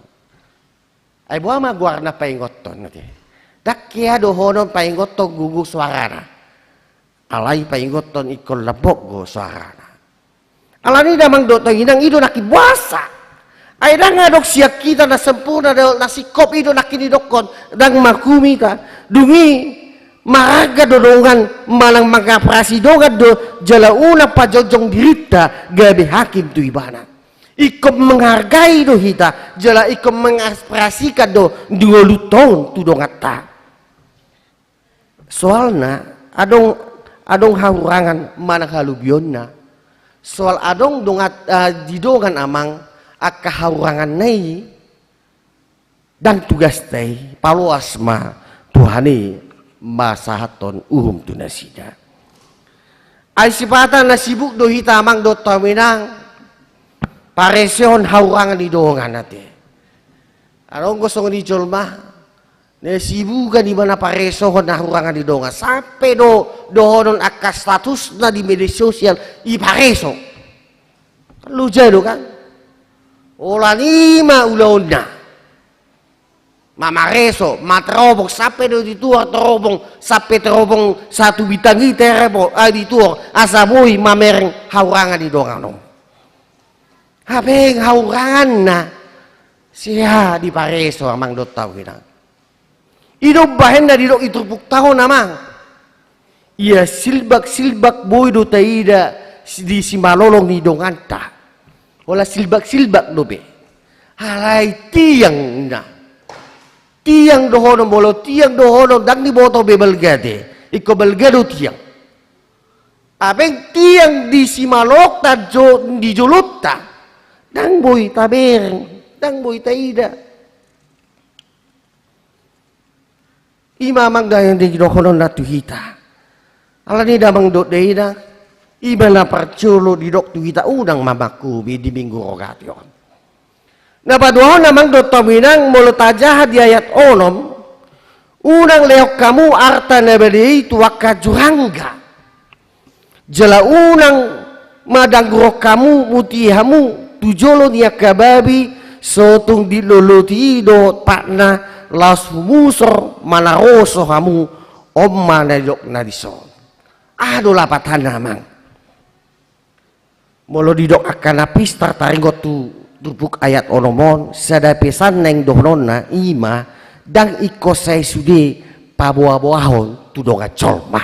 Ai boha ma goarna paingothon ate? Ndang hea dohonon paingothon gogo soarana. Alai paingothon ingkon lambok do soarana. Alani i, damang dohot dainang, i do nangkin boasa. Ai ndang adong sian hita na sempurna, na singkop, i do nangkin didokkon, ndang mangkuhumi hita. Dung i, marangga do dongan manang mangaprasi dongan do, jala unang pajongjong dirinta gabe hakim tu ibana. Ingkon menghargai do hita, jala ingkon mengapresiasikan do di ngolunta on tu donganta. Soalna adong, adong hahurangan manang halubionna. Soal adong dongan, ah, di dongan, amang, angka hahuranganna i, ndang tugasta i, paloas ma Tuhan i masahathon uhum tu nasida. Ai sipata na sibuk do hita, amang dohot dainang, paresehon hahurangan ni dongan ate. Adong do songon i jolma na sibukan ibana paresehon hahurangan ni dongan, sampe do dohonon angka statusna di media sosial i pareso. Kan loja do, kan? Holan i ma ulaonna. Mamareso, matarobong, sampe do di tuor tarobong, sampe tarobong satu bintang i tarobong, ah, di tuor, asa boi mamereng hahurangan ni dongan on. Hape hahuranganna sia dipareso, amang dohot dainang. I do umbahen na didok di turpukta on, amang. Ia silbak-silbak boi do taida di simalolong ni donganta. Holan silbak-silbak dope. Alai tiang, ninna. Tiang dohonon, molo tiang dohonon ndang diboto be balga ate. Ingkon balga do tiang. Hape tiang di simalolongta jo-, di jolonta, ndang boi tabereng, ndang boi taida. I ma, amang, na nidokhononna tu hita. Alani i, damang dohot dainang, i ma na parjolo didok tu hita, unang ma mangkuhumi di Minggu Rogate on. Na paduahon, amang dohot dainang, molo tajaha di ayat onom, unang lehon hamu arta na badia i tu angka jurangga. Jala unang ma dangguron hamu, muti hamu tu jolo ni angka babi, so tung diloloti i dohot patna, laos humusor manaroso hamu. On ma na nidokna dison. Aha do lapatanna, amang? Molo didok angka na pistar taringot tu turpuk ayat onom on, sada pesan naeng dohononna i ma, ndang ingkon sai sude paboa-boahon tu dongan jolma.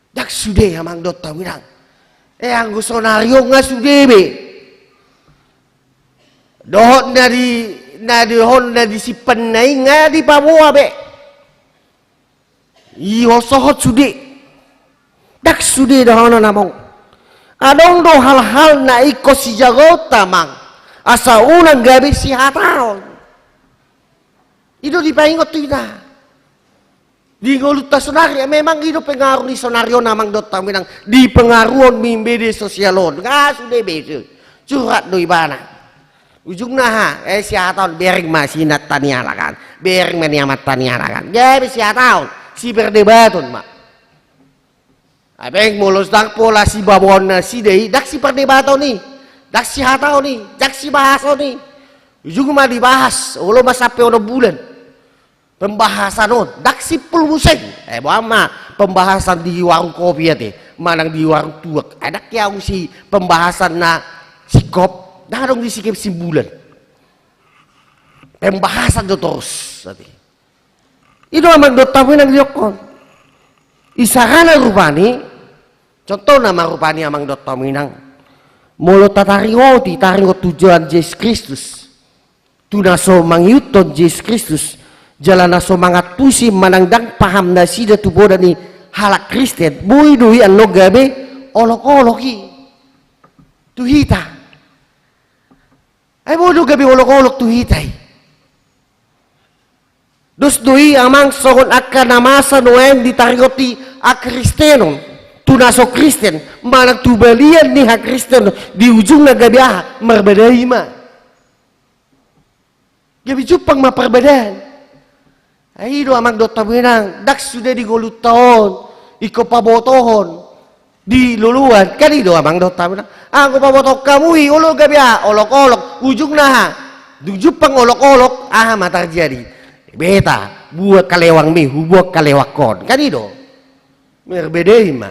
Ndang sude, amang dohot dainang. Eh, anggo sonari on nga sude be. Dohot na di, na dohot na disimpanna i nga dipaboa be. Ihosohot sude. Ndang sude dohonon, amang. Adong do hal-hal na ingkon sijagaonta, amang, asa unang gabe sihataon. I do dipaingot tu hita. Di ngolunta sonari, memang i do pengaruh ni sonari on, amang dohot dainang, dipengaruhon ni media sosial on. Nga sude be, curhat do ibana. Ujungna aha? Eh, sihataon, bereng ma si inanta ni halak an, bereng ma ni amanta ni halak an. Gabe sihataon, siperdebaton ma. Hape molo ndang pola sibaboaon nasida i, ndang siperdebaton i, ndang sihataon i, ndang sibahason i. Ujung ma dibahas, olo ma sampe onom bulan pembahasan on, ndang simpul muse. Eh, boha ma pembahasan di warung kopi ate, manang di warung tuak. Eh, ndang hea adong si pembahasan na singkop, ndang adong disi kesimpulan. Pembahasan do torus ate. I do, amang dohot dainang, didokkon. Isarana rupani, contohna ma rupani, amang dohot dainang, molo tataringoti, taringot tu jalan Jesus Kristus, tu na so mangihuthon Jesus Kristus, Jala na so mangantusi manang ndang paham nasida tu poda ni halak Kristen, boi do i annon gabe olok-olok i tu hita. Ai boi do gabe olok-olok tu hita i. Dos do i amang songon angka na masa nuaeng ditaringot i hakristenon tu na so Kristen, manang tu balian ni hakristenon, di ujungna gabe aha? Marbadai ma. Gabe jumpang ma parbadaan. Ai i do amang dohot hamu inang, ndang sude di ngolunta on ingkon pabotohon di loloan, kan i do amang dohot hamu inang. Anggo pabotohon hamu i, olo gabe aha? Olok-olok. Ujungna aha? Dung jumpang olok-olok, aha ma tarjadi? Beta buat kalewangmi, hubuat kalewangkon, kan i do. Marbadai ma.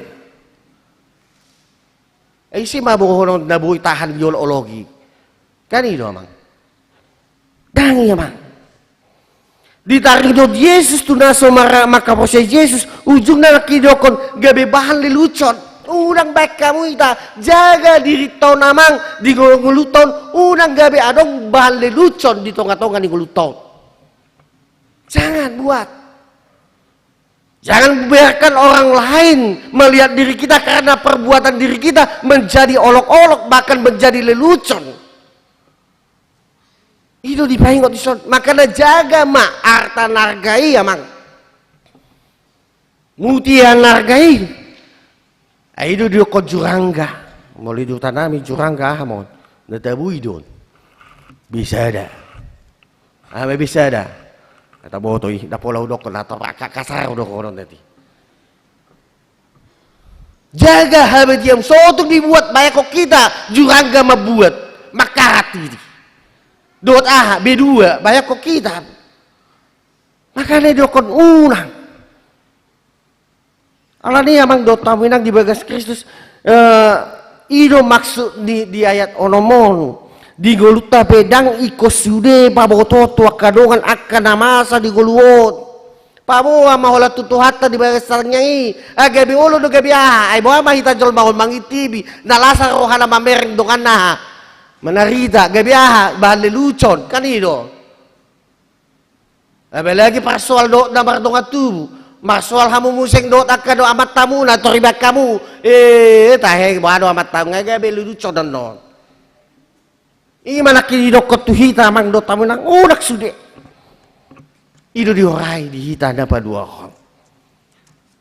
Ai ise ma bohonon na boi tahan di olok-olok i? Kan i do amang. Ndang i amang. Ditaringot Jesus tu na so mara-, mangkaporseai Jesus, ujungna nangkin didokkon gabe bahan lelucon. Unang baen hamu hita, jaga dirinta on amang, di ngolunta on, unang gabe adong bahan lelucon di tonga-tonga ni ngolunta on. Jangan buat. Jangan biarkan orang lain melihat diri kita karena perbuatan diri kita menjadi olok-olok, bahkan menjadi lelucon. I do dipaingot dison, makana jaga ma arta na arga i amang. Mutiara na arga i. Ai i do didokkon jurangga. Molo di huta nami jurangga aha ma on? Na tabui do on. Bisa da. Aha ma bisa da? Ndang taboto i, ndang pola hudokkon, ndang tapasahat, kasar hudokkon on nanti. Jaga habadiamu, so tung dibuat baenon hita jurangga mambuat, mangkarat i. Dohot aha? B dua, baenon hita. Makana didokkon unang. Alani i amang dohot hamu inang di bagas Kristus, eh, i do maksud ni di ayat onom on. Di ngolunta pe ndang ingkon sude pabotohon tu angka dongan angka na masa di ngolu on. Paboa ma holan tu Tuhanta di bagas tangiang i. Ai gabe olo do gabe aha? Ai boha ma hita jolma on mangintibi, na las rohana mamereng donganna aha? Manarita, gabe aha? Bahan lelucon, kan i do. Apalagi parsoal dohot na mardongan tubu. Marsoal hamu muse dohot angka do amantamuna, toriban hamu. Eh, tahe, boha do amantamu, nga gabe lelucon annon. I ma nangkin didokkon tu hita amang dohot hamu inang, unang sude. I do diorai di hita na paduahon.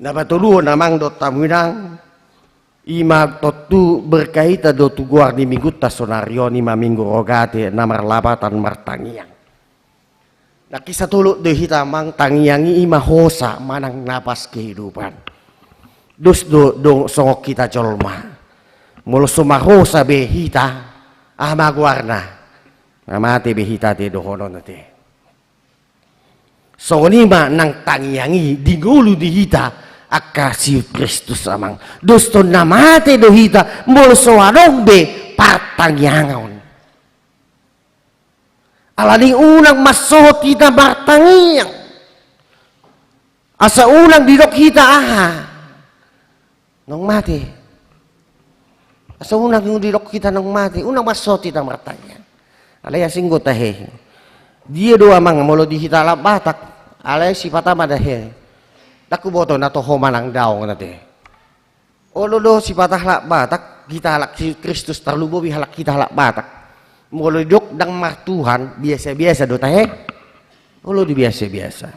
Na patoluhon amang dohot hamu inang, i ma tontu berkaitan do tu goar ni minggunta saonari on, i ma Minggu Rogate na marlapatan martangiang. Nangkin satolop do hita amang, tangiang i i ma hosa manang napas kehidupan. Dos do, do songon hita jolma. Molo so marhosa be hita, aha ma goarna? Na mate be hita ate dohonon ate. Songon i ma nang tangiang i di ngolu ni hita angka sihuthon Kristus amang. Dos do na mate do hita molo so adong be partangiangon. Alani unang mansohot hita martangiang. Asa unang didok hita aha? Naung mate. Asa unang didok hita naung mate, unang mansohot hita martangiang. Alai asing do tahe. Dia do amang molo di hita halak Batak? Alai sipata ma da he. Ndang huboto na toho manang daong na te. Olo do sipata halak Batak, hita halak Kristus, tarlumobi halak hita halak Batak. Molo didok ndang martuhan, biasa-biasa do tahe. Olo do biasa-biasa.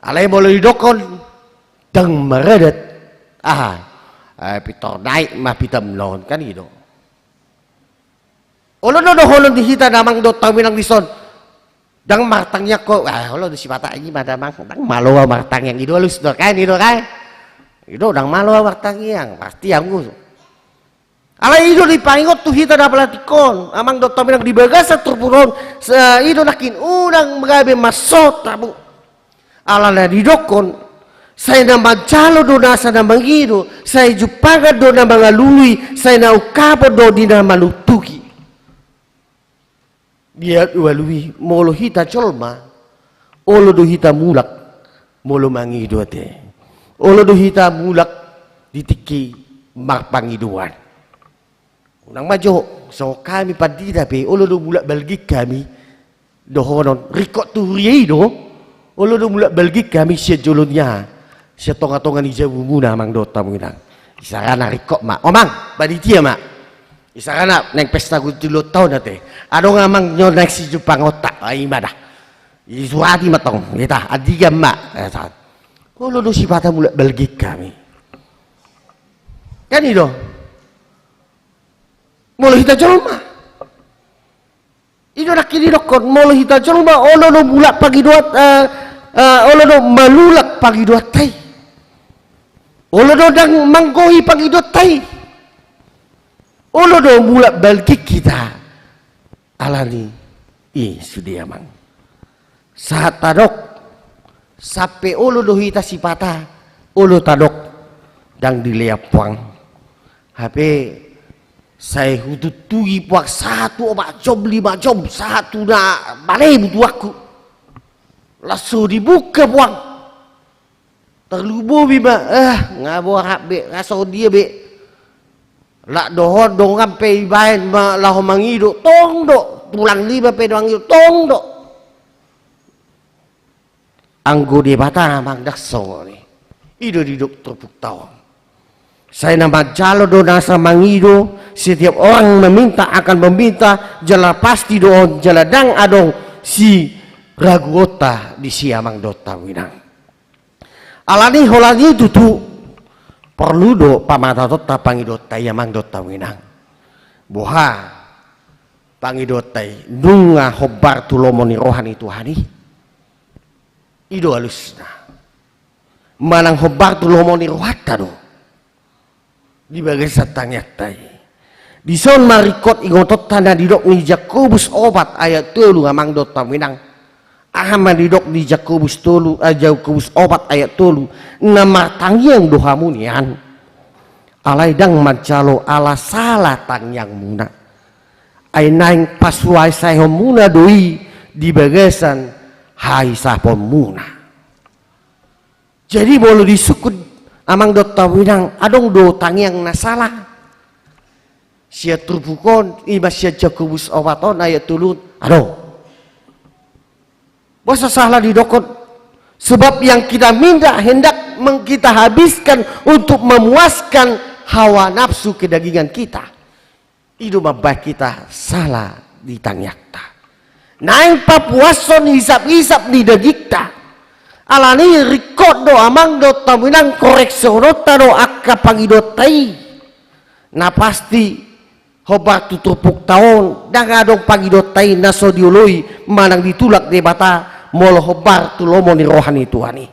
Alai molo didokkon ndang maradat, aha? Eh, pintor naik ma pitamna on, kan i do. Olo do dohonon di hita damang dohot hamu inang dison. Ndang martangiang ho, ah, olo do sipata i ma damang, ndang malo ahu martangiang, i do alus do kan, i do kan. I do ndang malo ahu martangiang, pasti anggo. Alai i do dipaingot tu hita na patik on, amang dohot hamu inang di bagasan turpuk on, i do nangkin unang gabe mansohot hamu. Ala na didokkon, sai na manjalo do nasa na mangido, sai jumpangan do na mangalului, sai na ungkapon do di na manungtugi. Dia ualu i, molo hita jolma, olo do hita mulak molo mangido ate. Olo do hita mulak di tingki marpangidoan. Unang ma jo, songon hami pandita pe, olo do mulak balgik hami dohonon, ringkot tu huria i do. Olo do mulak balgik hami sian jolo ni aha, sian tonga-tonga ni jabumuna amang dohot hamu inang. Isarana ringkot ma, o amang, panitia ma. Isarana naeng pesta gunting lontau na te. Adong amang nyo naeng sijumpang onta, ai ma da. Isurati ma tong, ita, andigan ma. Olo do sipata mulak balgik hami. Kan i do. Molo hita jolma. I do nangkin didokkon, molo hita jolma, olo do mulak pangidoan, eh, eh, olo do malulak pangidoanta i. Olo do ndang manggohi pangidoanta i. Olo do mulak balgik hita. Alani i sude amang. Sahat tadok, sampe olo do hita sipata, olo tadok, ndang dilean puang. Hape sai hutuntugi puang sahat tu opat jom lima jom, sahat tu na malebu tuanku. Laos so dibuka puang. Tarlumobi ma, eh, nga borat be, nga songon dia be. Lak dohot dongan pe ibaen ma laho mangido, tong do. Tulang lima pe do mangido, tong do. Anggo Debata amang ndang songon i. I do didok turpukta on. Sai na manjalo do nasa mangido, setiap orang meminta akan meminta, jala pasti do on, jala ndang adong siraguonta disi amang dohot hamu inang. Alani holan i tutu, porlu do pamatatonta pangidoanta i amang dohot hamu inang. Boha pangidoanta i, nunga hombar tu lomo ni roha ni Tuhan i. I do alusna. Manang hombar tu lomo ni rohanta do. Di bagasan tangiangta i. Dison ma ringkot ingotonta na nidok ni Jakobus opat ayat tolu amang dohot hamu inang. Aha ma nidok ni Jakobus tolu, eh, Jakobus opat ayat tolu. Na martangiang do hamu nian. Alai ndang manjalo ala sala tangiangmuna. Ai naeng pasuaesaehonmuna do i di bagasan hahisaponmuna. Jadi molo disungkun amang dohot hamu inang, adong do tangiang na sala. Sian turpuk on, i ma sian Jakobus opat on ayat tolu, adong. Boasa sala didokkon? Sebab yang kita minta hendak meng-, kita habiskan untuk memuaskan hawa nafsu kedagingan kita. I do mambahen hita sala di tangiangta. Naeng papuashon hisap-hisap ni dagingta. Alani ringkot do amang dohot hamu inang, koreksiononta do angka pangidoanta i. Na pasti hombar tu turpukta on, ndang adong pangidoanta i na so dioloi manang ditulak Debata molo hombar tu lomo ni roha ni Tuhan i.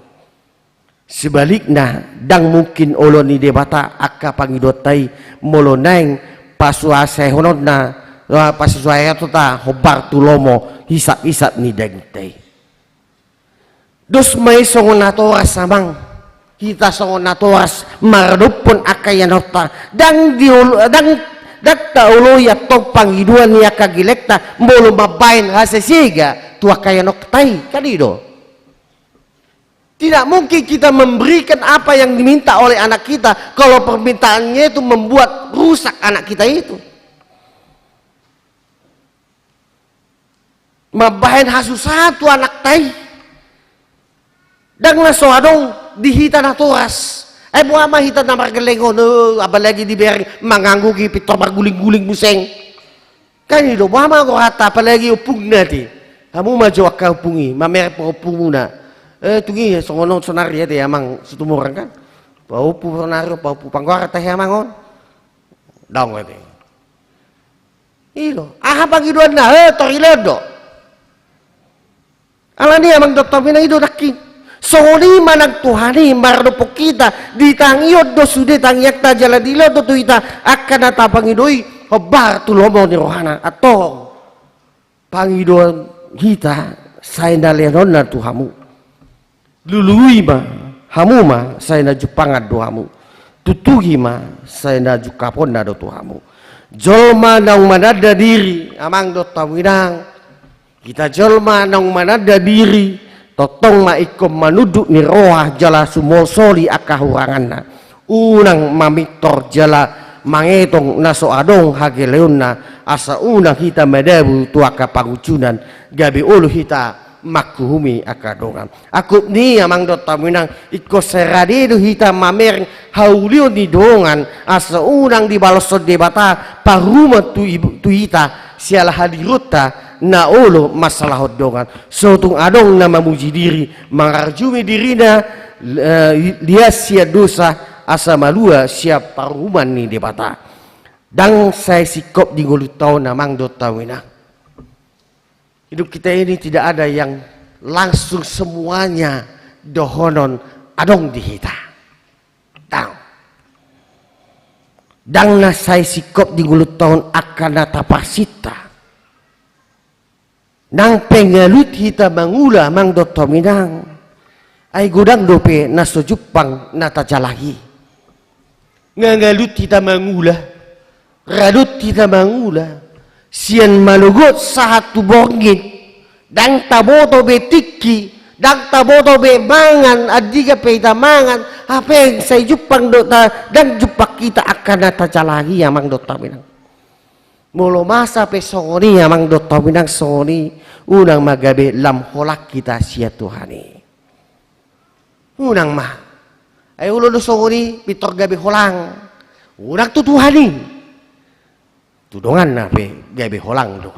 Sebalikna, ndang mungkin oloan ni Debata angka pangidoanta i molo naeng pasuaesaehononna, eh, pasuaesaehonta hombar tu lomo hisap-hisap ni dagingta i. Dos ma i songon natoras amang, hita songon natoras maradophon angka ianonta, ndang diolo-, ndang, ndang taoloi antong pangidoan ni angka gellengta molo mambahen hasesega tu angka ianonta i, kan i do. Tidak mungkin kita memberikan apa yang diminta oleh anak kita kalau permintaannya itu membuat rusak anak kita itu. Mambahen hasusahan tu anakta i. Ndang na so adong di hita natoras. Ai boha ma hita na margelleng on, eh, apalagi dibereng manganggugi pintor marguling-guling muse. Kan i do, boha ma goarna apalagi ompungna te. Hamu ma jo angka ompung i, mamereng pahompumuna. Eh, tung i songon on sonari ate amang Situmorang kan. Pahompu sonari, pahompu panggoaran tahe amang on. Daong ate. I do, aha pangidoanna, eh, tor dilehon do. Alani amang dohot hamu inang, i do nangkin. Songon i ma nang Tuhan i maradophon hita, ditangihon do sude tangiangta jala dilehon do tu hita angka na tapangido i, hombar tu lomo ni rohana. Antong pangidoan hita sai na lehononna tu hamu. Lului ma hamu ma sai na jumpangan do hamu. Tutugi ma sai na jungkaponna do tu hamu. Jolma naung mananda diri, amang dohot hamu inang. Hita jolma naung mananda diri, tongtong ma ingkon manunduk ni roha jala sumolisoli angka huranganna. Unang mamintor jala mangetong na so adong hagaleonna, asa unang hita madabu tu angka pangunjunan, gabe olo hita manghuhumi angka dongan. Angkup ni i amang dohot hamu inang, ingkon sai rade do hita mamereng haulion ni dongan, asa unang dibaloshon Debata paruhuman tu i-, tu hita siala hadirionta na olo mansalahon dongan. So tung adong na mamuji diri, mangarajumi dirina, eh, lias sian dosa, asa malua sian paruhuman ni Debata. Ndang sai singkop di ngolunta on amang dohot hamu inang. Hidup kita ini tidak ada yang langsung semuanya dohonon adong di hita. Ndang. Ndang na sai singkop di ngolunta on angka na taparsinta. Nang pe nga lut hita mangula amang dohot hamu inang, ai godang dope na so jumpang na tajalahi. Nga nga lut hita mangula, rade hita mangula, sian manogot sahat tu borngin, ndang taboto be tingki, ndang taboto be mangan, andigan pe hita mangan, hape sai jumpang do ta, ndang jumpang hita angka na tajalahi amang dohot hamu inang. Molo masa pe songon i amang dohot hamu inang, songon i, unang ma gabe lam holang hita sian Tuhan i. Unang ma. Ai olo do songon i pintor gabe holang. Unang tu Tuhan i. Tu donganna pe gabe holang do.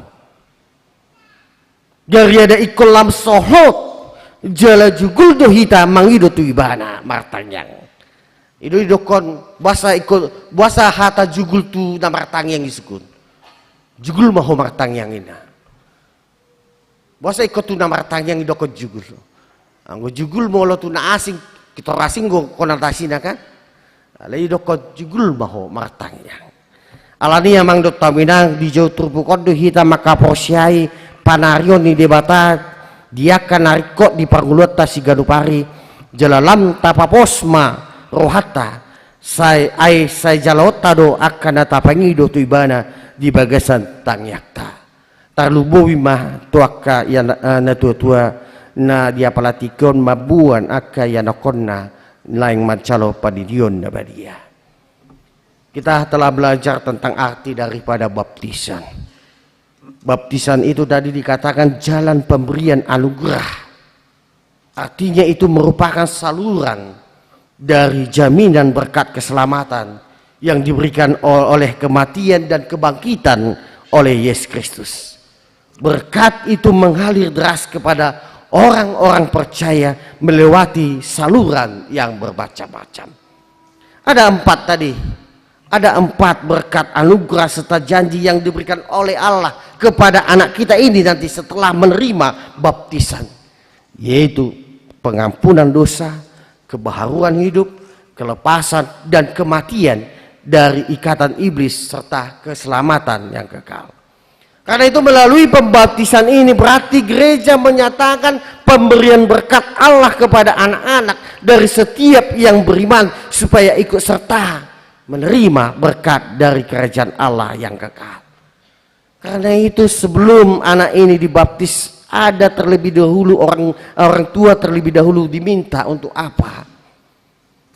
Gariada ingkon lam sohot, jala jugul do hita mangido tu ibana martangiang. I do didokkon, boasa ingkon, boasa hata jugul tu na martangiang i sungkun. Jugul ma ho martangiang ninna. Boasa ingkon tu na martangiang didokkon jugul. Anggo jugul molo tu na asing, pintor asing do konotasi na kan. Alai didokkon jugul ma ho martangiang. Alani i amang dohot hamu inang, di jou turpuk on do hita manghaporseai panarion ni Debata di angka na ringkot di parngoluonta siganup ari, jala lam tapapos ma rohanta, sai, ai sai jaloonta do angka na tapangido tu ibana di bagasan tangiangta. Tarlumobi ma tu angka iana-, eh, natuatua na di apala tingki on mamboan angka ianakhonna naeng manjalo pandidion na badia. Kita telah belajar tentang arti daripada baptisan. Baptisan itu tadi dikatakan jalan pemberian anugerah. Artinya itu merupakan saluran dari jaminan berkat keselamatan yang diberikan o-, oleh kematian dan kebangkitan oleh Yesus Kristus. Berkat itu mengalir deras kepada orang-orang percaya melewati saluran yang bermacam-macam. Ada empat tadi. Ada empat berkat anugerah serta janji yang diberikan oleh Allah kepada anak kita ini nanti setelah menerima baptisan, yaitu pengampunan dosa, kebaharuan hidup, kelepasan, dan kematian dari ikatan iblis, serta keselamatan yang kekal. Karena itu, melalui pembaptisan ini berarti gereja menyatakan pemberian berkat Allah kepada anak-anak dari setiap yang beriman, supaya ikut serta menerima berkat dari kerajaan Allah yang kekal. Karena itu, sebelum anak ini dibaptis, ada terlebih dahulu orang, orang tua terlebih dahulu diminta untuk apa?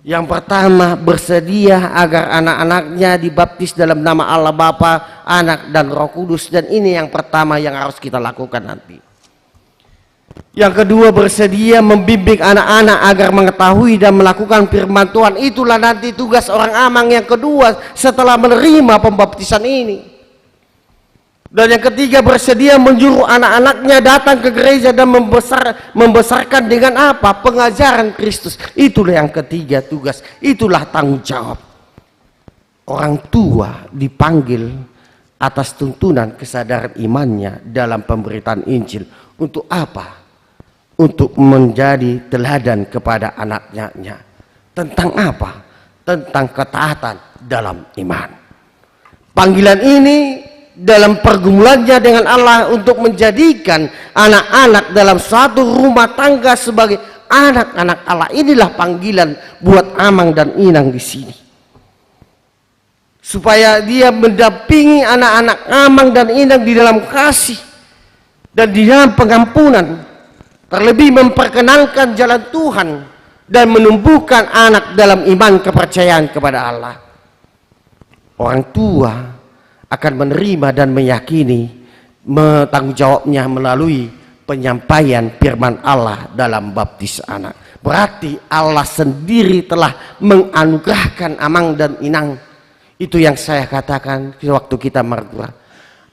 Yang pertama, bersedia agar anak-anaknya dibaptis dalam nama Allah Bapa, Anak, dan Roh Kudus. Dan ini yang pertama yang harus kita lakukan nanti. Yang kedua, bersedia membimbing anak-anak agar mengetahui dan melakukan firman Tuhan. Itulah nanti tugas orang amang yang kedua setelah menerima pembaptisan ini. Dan yang ketiga, bersedia menyuruh anak-anaknya datang ke gereja dan membesar-, membesarkan dengan apa? Pengajaran Kristus. Itulah yang ketiga tugas. Itulah tanggung jawab. Orang tua dipanggil atas tuntunan kesadaran imannya dalam pemberitaan Injil. Untuk apa? Untuk menjadi teladan kepada anak-anaknya. Tentang apa? Tentang ketaatan dalam iman. Panggilan ini dalam pergumulannya dengan Allah untuk menjadikan anak-anak dalam suatu rumah tangga sebagai anak-anak Allah. Inilah panggilan buat amang dan inang di sini. Supaya dia mendampingi anak-anak amang dan inang di dalam kasih dan di dalam pengampunan, terlebih memperkenalkan jalan Tuhan dan menumbuhkan anak dalam iman kepercayaan kepada Allah. Orang tua akan menerima dan meyakini me-, tanggung jawabnya melalui penyampaian firman Allah dalam baptis anak. Berarti Allah sendiri telah menganugerahkan amang dan inang. Itu yang saya katakan waktu kita margura.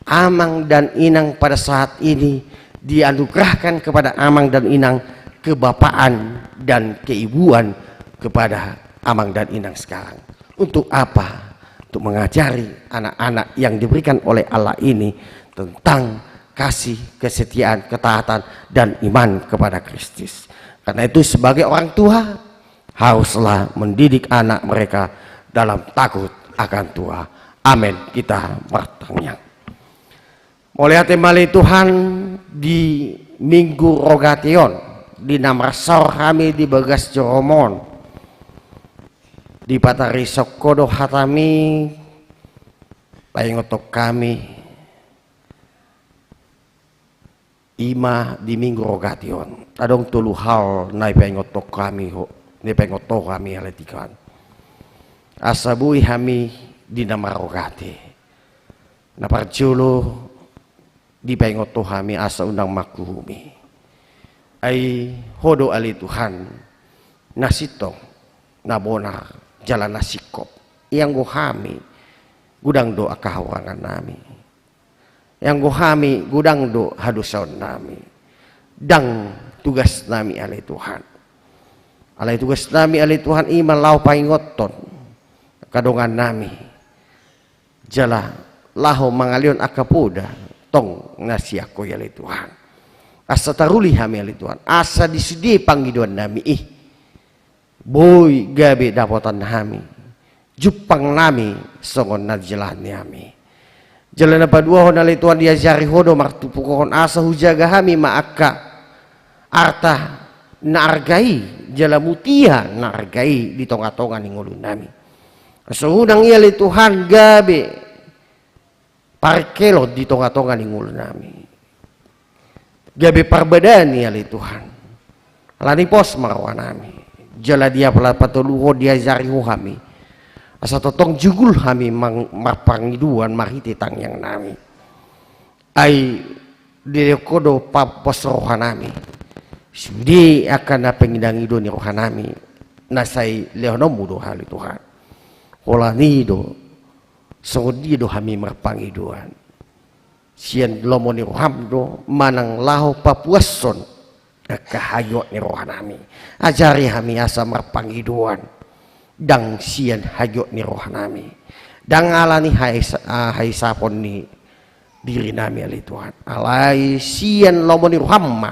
Amang dan inang pada saat ini dianugerahkan kepada amang dan inang kebapaan dan keibuan kepada amang dan inang sekarang. Untuk apa? Untuk mengajari anak-anak yang diberikan oleh Allah ini tentang kasih, kesetiaan, ketaatan, dan iman kepada Kristus. Karena itu, sebagai orang tua, haruslah mendidik anak mereka dalam takut akan Tuhan. Amin. Kita martangiang. Mauliate ma ale Tuhan, di Minggu Rogate on, di na marsaor hami di bagas joro-Mu on, dipatarisok Ho do hata-Mi, paingothon hami, i ma di Minggu Rogate on. Adong tolu hal na dipaingot Ho hami, Ho, na dipaingot Ho hami ale Tuhan, asa boi hami di na marrogate. Na parjolo, dipaingot Ho hami asa unang manghuhumi. Ai Ho do ale Tuhan na sintong, na bonar, jala na singkop. Ianggo hami, godang do angka hahurangan nami. Ianggo hami, godang do hadosaon nami. Ndang tugas nami ale Tuhan. Alai tugas nami ale Tuhan i ma laho paingothon angka dongan nami. Jala laho mangalehon angka poda tong na sian Ho i ale Tuhan. Asa taruli hami ale Tuhan, asa di sude pangidoan nami i boi gabe dapotan hami, jumpang nami songon na dijalahan ni hami. Jala na paduahon ale Tuhan, diajari Ho do martumpuhon asa hujaga hami ma angka arta na arga i, jala mutia na arga i di tonga-tonga ni ngolu nami. Asa unang i ale Tuhan gabe parkelon di tonga-tonga ni ngolu nami. Gabe parbadaan i ale Tuhan. Alani pos ma roha nami. Jala di apala patoluhon diajari Ho hami. Asa tongtong jugul hami mang-, marpangidoan marhite tangiang nami. Ai dilehon Ho do pa-, pos roha nami. Sude angka na pangido-ido ni roha nami, na sai lehononmu do ale Tuhan. Holan i do, songon dia do hami marpangidoan. Sian lomo ni roham do manang laho papuashon angka hagiot ni roha nami. Ajari hami asa marpangidoan ndang sian hagiot ni roha nami, ndang alani hais-, ah, haisapon ni diri nami ale Tuhan. Alai sian lomo ni roham ma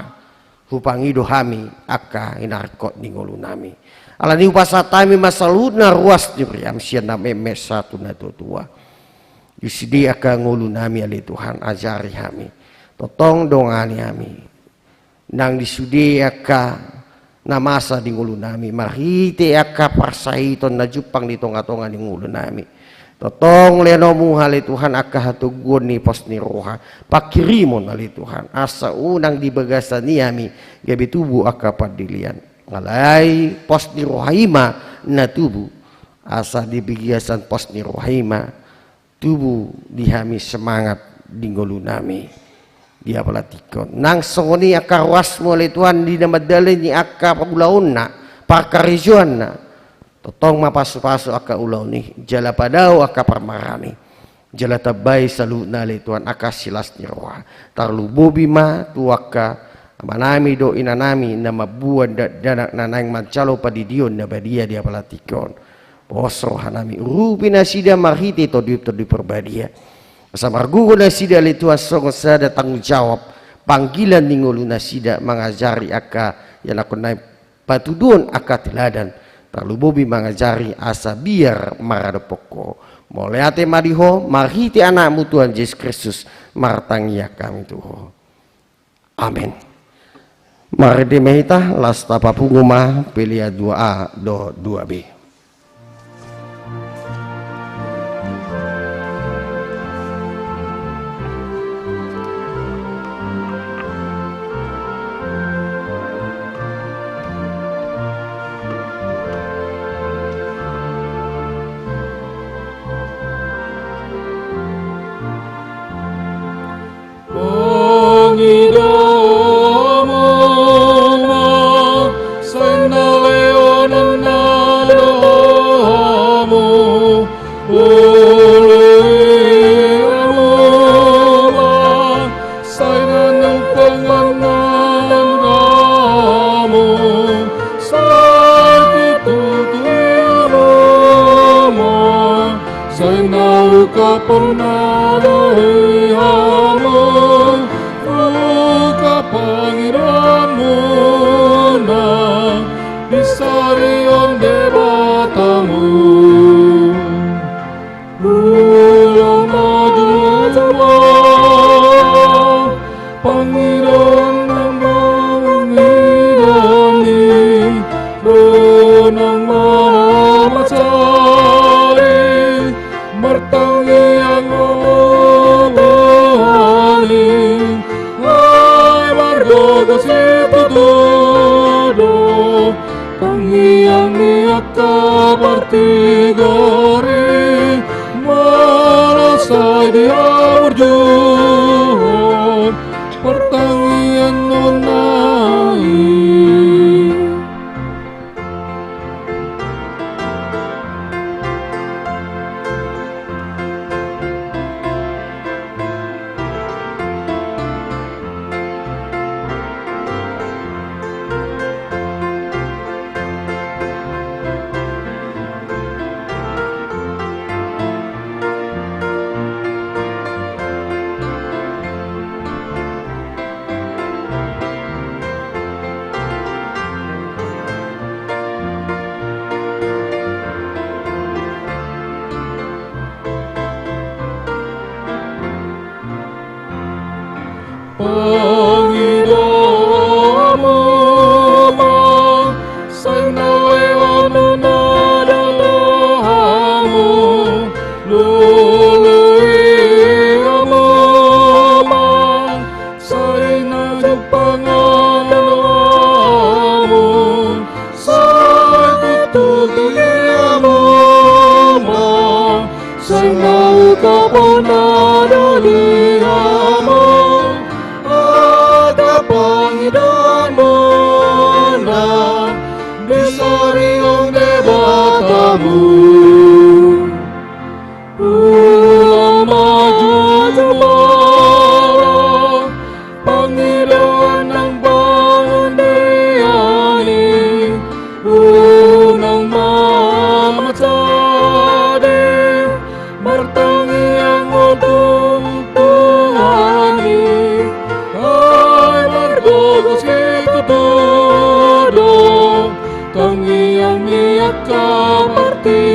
hupangido hami angka hinaringkot ni ngolu nami. Alani hupasahat hami ma saluhutna ruas ni huriam sian na meme sahat tu na tuatua. Di sude angka ngolu nami ale Tuhan, ajari hami. Tongtong dongani hami. Nang di sude angka na masa di ngolu nami, marhite angka parsahiton na jumpang di tonga-tonga ni ngolu nami. Tongtong lehononmu ale Tuhan angka hatoguon ni pos ni roha, panghirimon ale Tuhan, asa unang di bagasan i hami gabe tubu angka pandelean. Alai pos ni roha i ma na tubu, asa di bagasan pos ni roha i ma tubu di hami semangat di ngolu nami. Di apala tingki on nang songon i angka ruasmu ale Tuhan di na mandalani angka ulaonna, parkarejoanna. Tongtong ma pasu-pasu angka ulaon i, jala padao angka parmaraan i. Jala tambai saluhutna ale Tuhan angka silas ni roha. Tarlumobi ma tu angka amanami dohot inanami na mamboan dakdanak na naeng manjalo pandidion na badia di apala tingki on. Pos rohanami, urupi nasida marhite Tondi, Tondi Parbadia. Asa margogo nasida ale Tuhan songon sada tanggung jawab panggilan ni ngolu nasida mangajari angka ianakkonnami patuduhon angka teladan. Tarlumobi mangajari asa biar maradophon Ho. Mauliate ma di Ho, marhite Anakmu Tuhan Jesus Kristus martangiang hami tu Ho. Amen. Marende ma hita, laos tapapungu ma pelean dua A dohot dua B. Pangido Pernah do i hamu, buka pangidoanmuna, disarihon Debatamu. Ulang ma jumolo, pangidoan nang mangidani, unang ma mansai martangiang ma Tuhan i, ai margogo situtu do. Tangiang ni angka partigor i, molo sai dihaburjuhon partangiangnami. Pangidoanmu ma sai na lehononna do tu hamu, lului hamu ma sai na jumpangan do hamu, sai tutu di hamu ma sai na ungkaponna do di hamu angka pangidoanmuna, disarihon Debatamu. Ulang ma jumolo, pangidoan nang pangandian i, unang ma mansai martangiang ho tu Tuhan i, ai margogo situtu do tangiang ni angka parti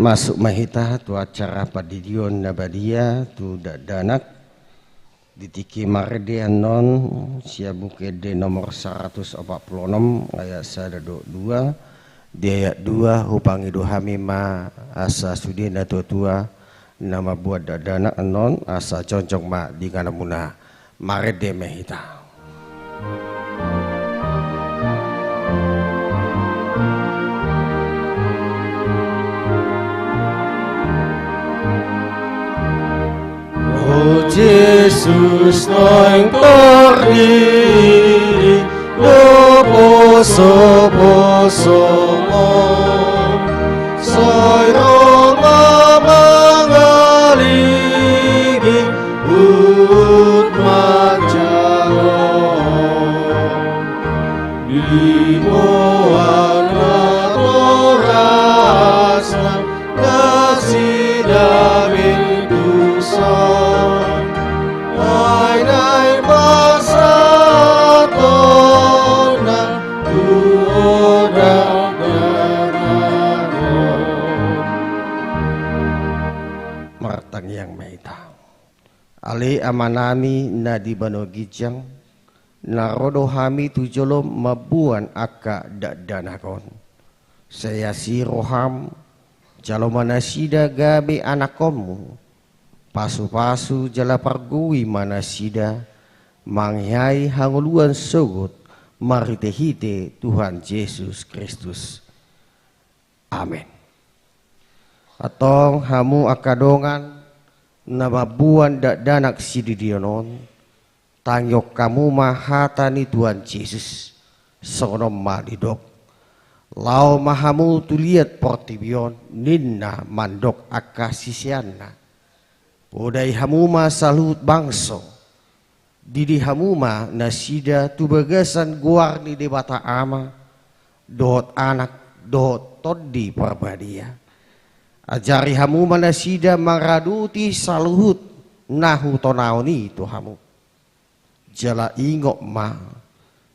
Masuk ma hita tu acara pandidion na badia tu dakdanak. Di tingki marende annon, sian Buku Ende nomor saratus opat pulu onom, ayat sada dohot dua. Di ayat dua, hupangido hami ma asa sude natuatua na mamboan dakdanak annon, asa jongjong ma di ingananmuna. Marende ma hita. O Jesus, naeng tordidi do posoposom, sai ro ma mangaligi huhut manjalo. Diboan natorasna nasida bintusan, ai naeng pasahatonna tu ho dakdanak on. Martangiang ma hita. Ale Amanami na di banua ginjang, na ro do hami tu jolo mamboan angka dakdanak on. Sai asi roham, jalo ma nasida gabe anakkonmu. Pasupasu jala pargogoi ma nasida, mangihai hangoluan sogot marhitehite Tuhan Jesus Kristus. Amen. Antong hamu angka dongan na mamboan dakdanak sididion on, tangihon hamu ma hata ni Tuhan Jesus, songon on ma didok: Laho ma hamu tu liat portibi on, ninna mandok angka siseanna. Podai hamu ma saluhut bangso, didi hamu ma nasida tu bagasan goar ni Debata Ama, dohot Anak, dohot Tondi Parbadia. Ajari hamu ma nasida mangaradoti saluhut na hutonaon i tu hamu. Jala ingot ma,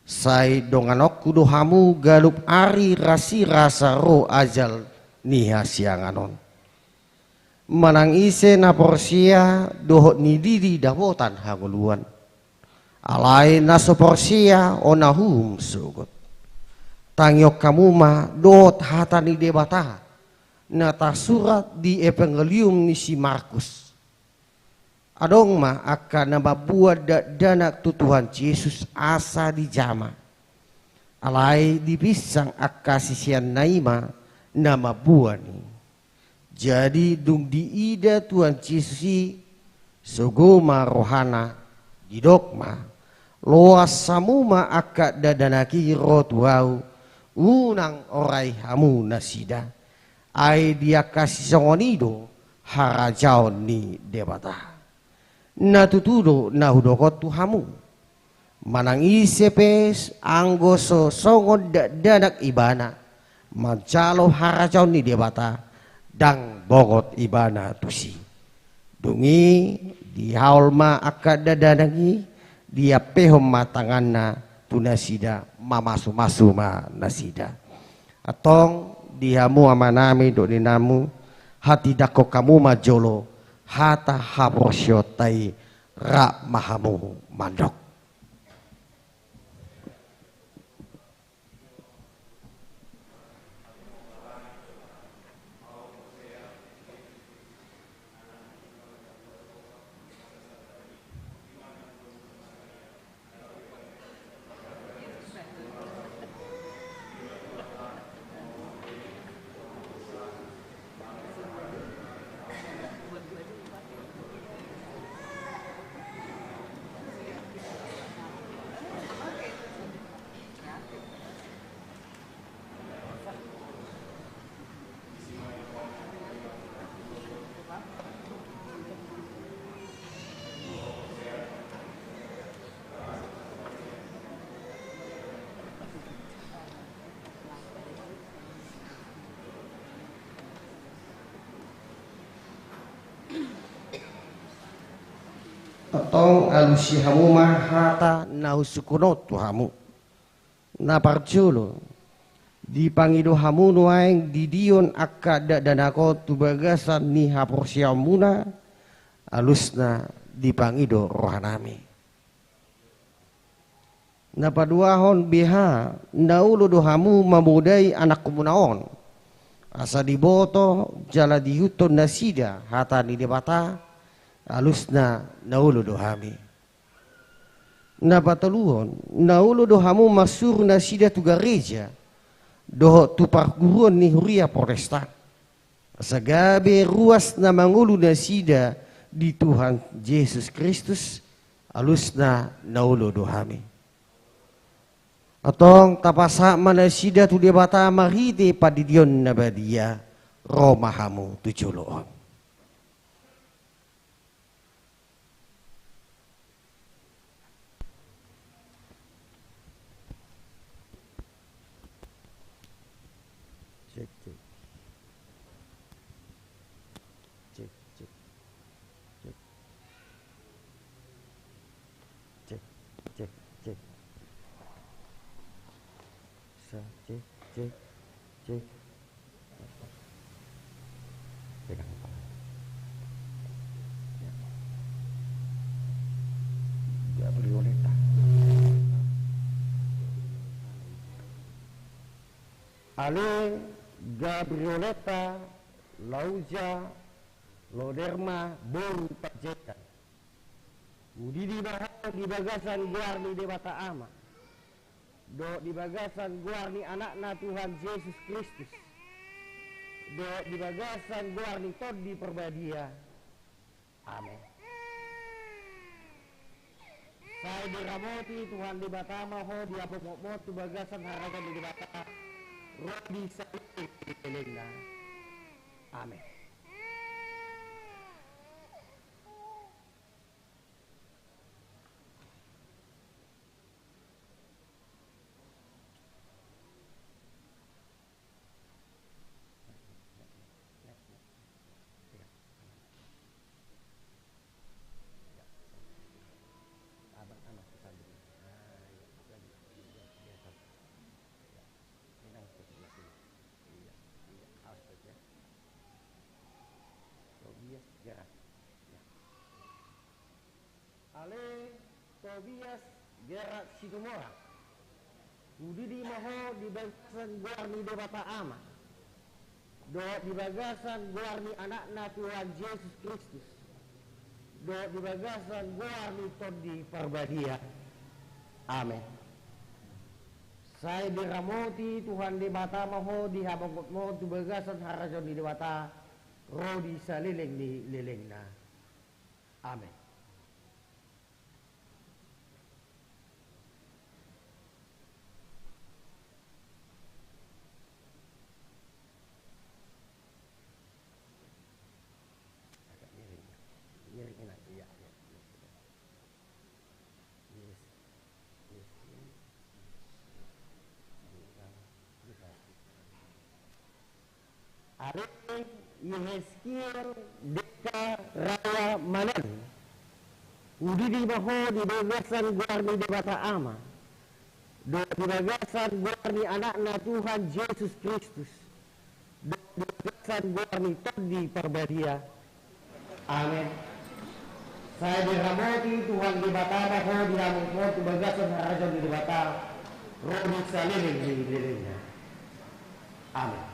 sai donganonku do hamu ganup ari rasirasa ro ajal ni hasiangan on. Manang ise na porsea dohot ni didi dapotan hangoluan. Alai na so porsea, on na uhum sogot. Tangihon hamu ma dohot hata ni Debata na tarsurat di Evangelium ni si Markus. Adong ma angka na mamboan dakdanak tu Tuhan Jesus asa dijama. Alai dipinsang angka siseanna i ma na mamboan i. Jadi dung diida Tuhan Jesus i, sogo ma rohana, didok ma: Loas hamu ma angka dakdanak i ro tu ahu, unang orai hamu nasida. Ai di angka sisongon i do harajaon ni Debata. Na tutu do na hudok on tu hamu: Manang ise pe anggo so songon dakdanak ibana manjalo harajaon ni Debata, ndang bongot ibana tusi. Dung i dihaol ma angka dakdanak i, diampehon ma tanganna tu nasida, mamasumasu ma nasida. Antong di hamu amanami dohot inanami, hatindangkon hamu ma jolo hata haporseaonta i, rap ma hamu mandok. Antong alusi hamu ma hata na husungkun on tu hamu. Na parjolo, Dipangido hamu nuaeng didion angka dakdanak on tu bagasan ni haporseaonmuna, alusna dipangido rohanami. Na paduahon, beha na olo do hamu mamodai anakkonmuna on, asa diboto jala diihuthon nasida hata ni Debata, alusna na olo do hami. Na patoluhon, na olo do hamu marsuru nasida tu gareja dohot tu parguruan ni huria Protestan, asa gabe ruas na mangolu nasida di Tuhan Jesus Kristus, alusna na olo do hami. Antong tapasahat ma nasida tu Debata marhite pandidion na badia. Ro ma hamu tu jolo on. Cek, cek. Cek, cek. Cek. Cek, cek, cek. Sa, cek, cek, cek. Pegang tangan. Ya. Gabrioleta. Ale Gabrioleta Lauza Loderma boru Panjaitan. Hudidi ma ho di bagasan goar ni Debata Ama, dohot di bagasan goar ni Anakna Tuhan Jesus Kristus, dohot di bagasan goar ni Tondi Parbadia. Amen. Sai diramoti Tuhan Debata ma ho di hapompon tu bagasan harajaon ni Debata, ro di saleleng ni lelengna. Amen. Ale Tobias Gerard Situmorang, hudidi ma ho di bagasan goar ni Debata Ama, dohot di bagasan goar ni Anakna Tuhan Jesus Kristus, dohot di bagasan goar ni Tondi Parbadia. Amen. Sai diramoti Tuhan Debata ma ho di hapompon tu bagasan harajaon ni Debata, ro di saleleng ni lelengna. Amen. Agak miring. Miring, Inang. Iya, iya, iya. Yes. Yes. Ale Yehezkiel Deka Raya Manan, hudidi ma ho di bagasan goar ni Debata Ama, dohot di bagasan goar ni Anakna Tuhan Jesus Kristus, dohot di bagasan goar ni Tondi Parbadia. Amen. Sai diramoti Tuhan Debata ma ho di hamu tu bagasan harajaon ni Debata, ro di saleleng ni lelengna. Amen.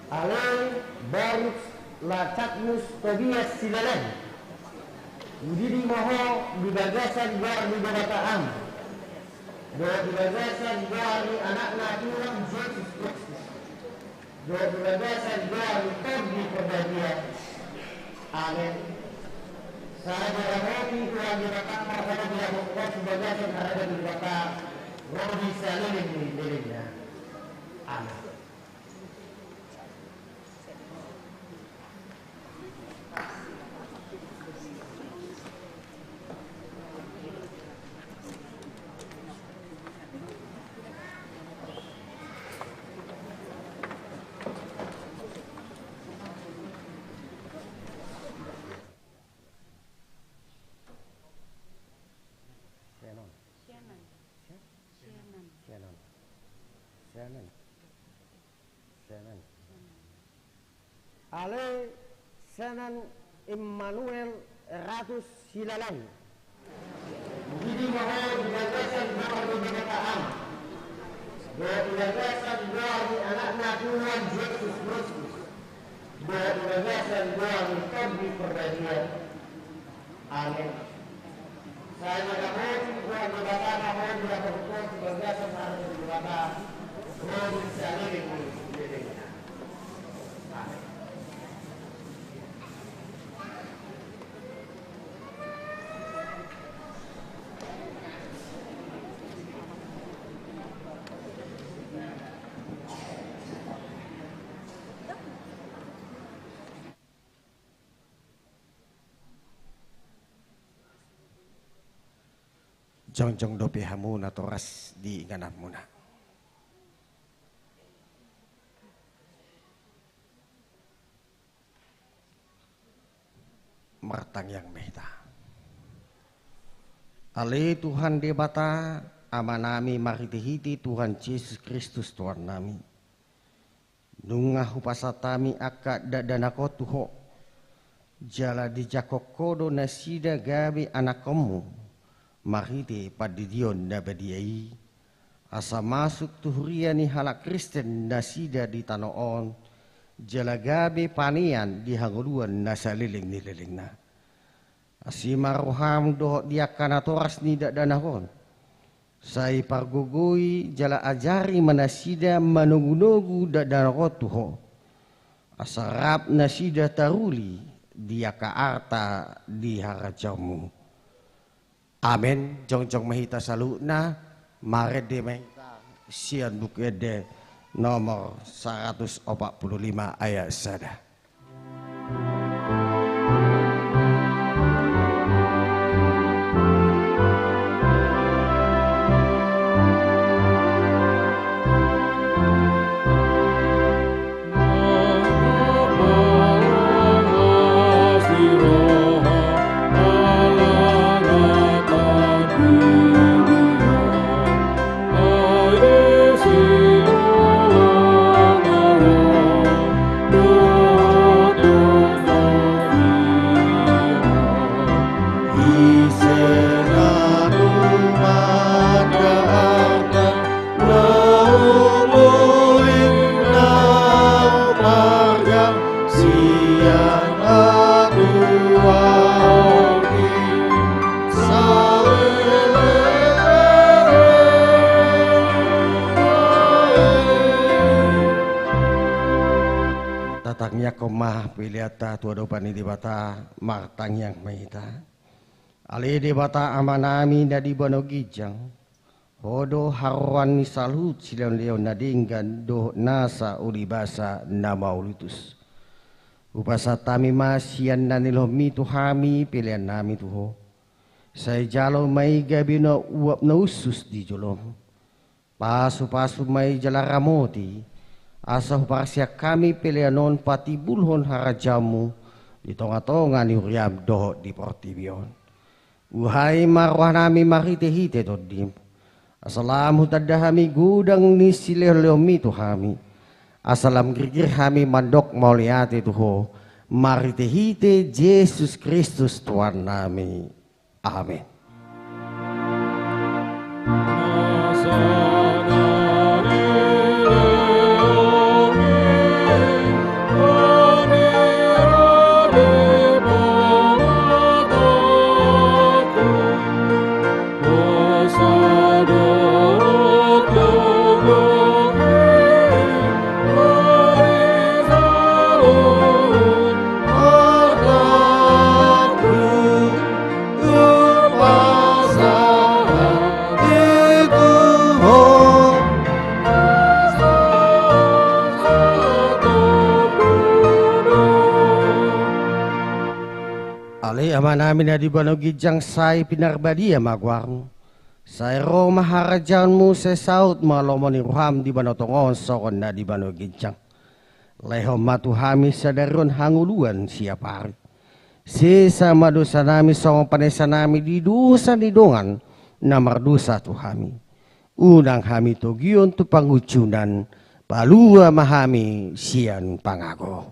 Ale Barus Lacatmus Tobias Silelen, hudidi ma ho di bagasan goar ni Debata Ama, dohot di bagasan goar ni Anakna Tuhan Jesus Kristus, dohot di bagasan goar ni Tondi Parbadia. Amen. Sai diramoti Tuhan Debata ma ho di hamu tu bagasan harajaon ni Debata, ro di saleleng ni lelengna. Amen. Ale Senan Immanuel Ratus Silalahi. Didi ma ho di bagasan goar ni Debata Ama, dohot di bagasan goar ni Anakna Tuhan Jesus Kristus, dohot di bagasan goar ni Tondi Parbadia. Amen. Sai mandapothon Tuhan Debata ma ho di bagasan goar ni Debata, ro di saleleng ni lelengna. Amen. Jongjong dope hamu natoras di ingananmuna. Martangiang ma hita. Ale Tuhan Debata, Amanami marhitehite Tuhan Jesus Kristus Tuhannami, nunga hupasahat hami angka dakdanak on tu Ho, jala dijangkon Ho do nasida gabe anakkonmu, marhite pandidion na badia i, asa masuk tu huria ni halak Kristen nasida di tano on, jala gabe panean di hangoluan na saleleng ni lelengna. Asi ma roham dohot di angka natoras ni dakdanak on, sai pargogoi jala ajari ma nasida manogunogu dakdanak on tu Ho, asa rap nasida taruli di angka arta di harajaonmu. Amen. Jongjong ma hita saluhutna, marende ma hita sian Buku Ende nomor saratus opat pulu lima ayat sada. Tatangiangkon ma peleanta tu adopan ni Debata, martangiang ma hita. Ale Debata Amanami na di banua ginjang, Ho do haroroan ni saluhut silehonlehon na denggan dohot nasa ulibasa na mauliutus. Hupasahat hami ma sian na nilehonmi tu hami peleannami tu Ho. Sai jalo ma i gabe na uap na usus di jolom. Pasupasu ma i jala ramoti, asa huparsian hami pelean on patimbulhon harajaonmu di tongatonga ni huriam dohot di portibi on. Buhai ma rohanami marhitehite Tondim, asa lam hutanda hami godang ni silehonlehonmi tu hami, asa lam girgir hami mandok mauliate tu Ho, marhitehite Jesus Kristus Tuhannami. Amen. Ale Amanami na di banua ginjang, sai pinarbadia ma goarmu. Sai ro ma harajaonmu, sai saut ma lomo ni roham di banua tonga on songon na di banua ginjang. Lehon ma tu hami sadari on hangoluan siapari. Sesa ma dosanami songon panesanami di dosa ni dongan na mardosa tu hami. Unang hami togihon tu pangunjunan, palua ma hami sian pangago.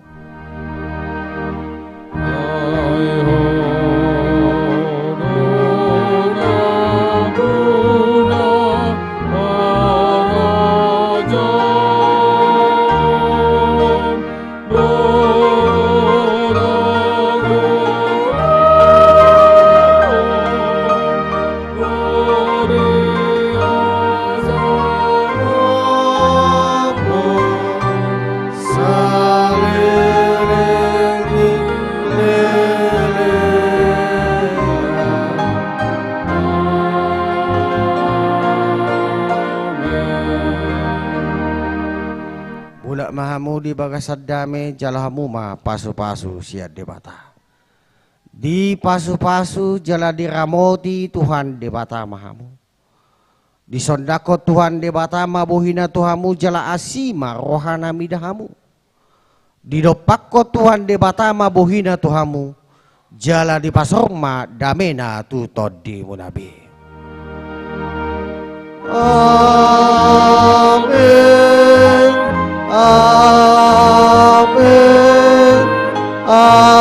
Mulak ma hamu di bagasan dame, jalo hamu ma pasu-pasu sian Debata. Dipasupasu jala diramoti Tuhan Debata ma hamu. Disondangkon Tuhan Debata ma bohina tu hamu jala asi ma rohana mida hamu. Didompakkon Tuhan Debata ma bohina tu hamu, jala dipasaor ma damena tu tondimuna be. Amen. Amen. Amen.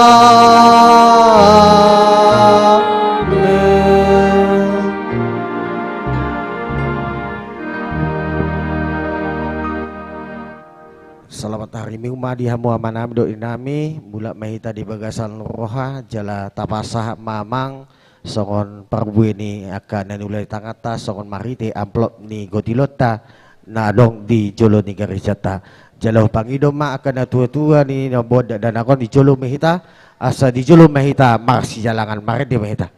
Selamat hari Minggu ma di hamu amanami dohot inanami, mulak ma hita di bagasan roha, jala tapasahat ma amang songon parbue ni angka na niula di tanganta, songon marhite amplop ni gotilonta na adong di jolo ni garejanta. Jala hupangido ma angka na tua-tua ni na mamboan dakdanak on, di jolo ma hita, asa di jolo ma hita marsijalangan, marende ma hita.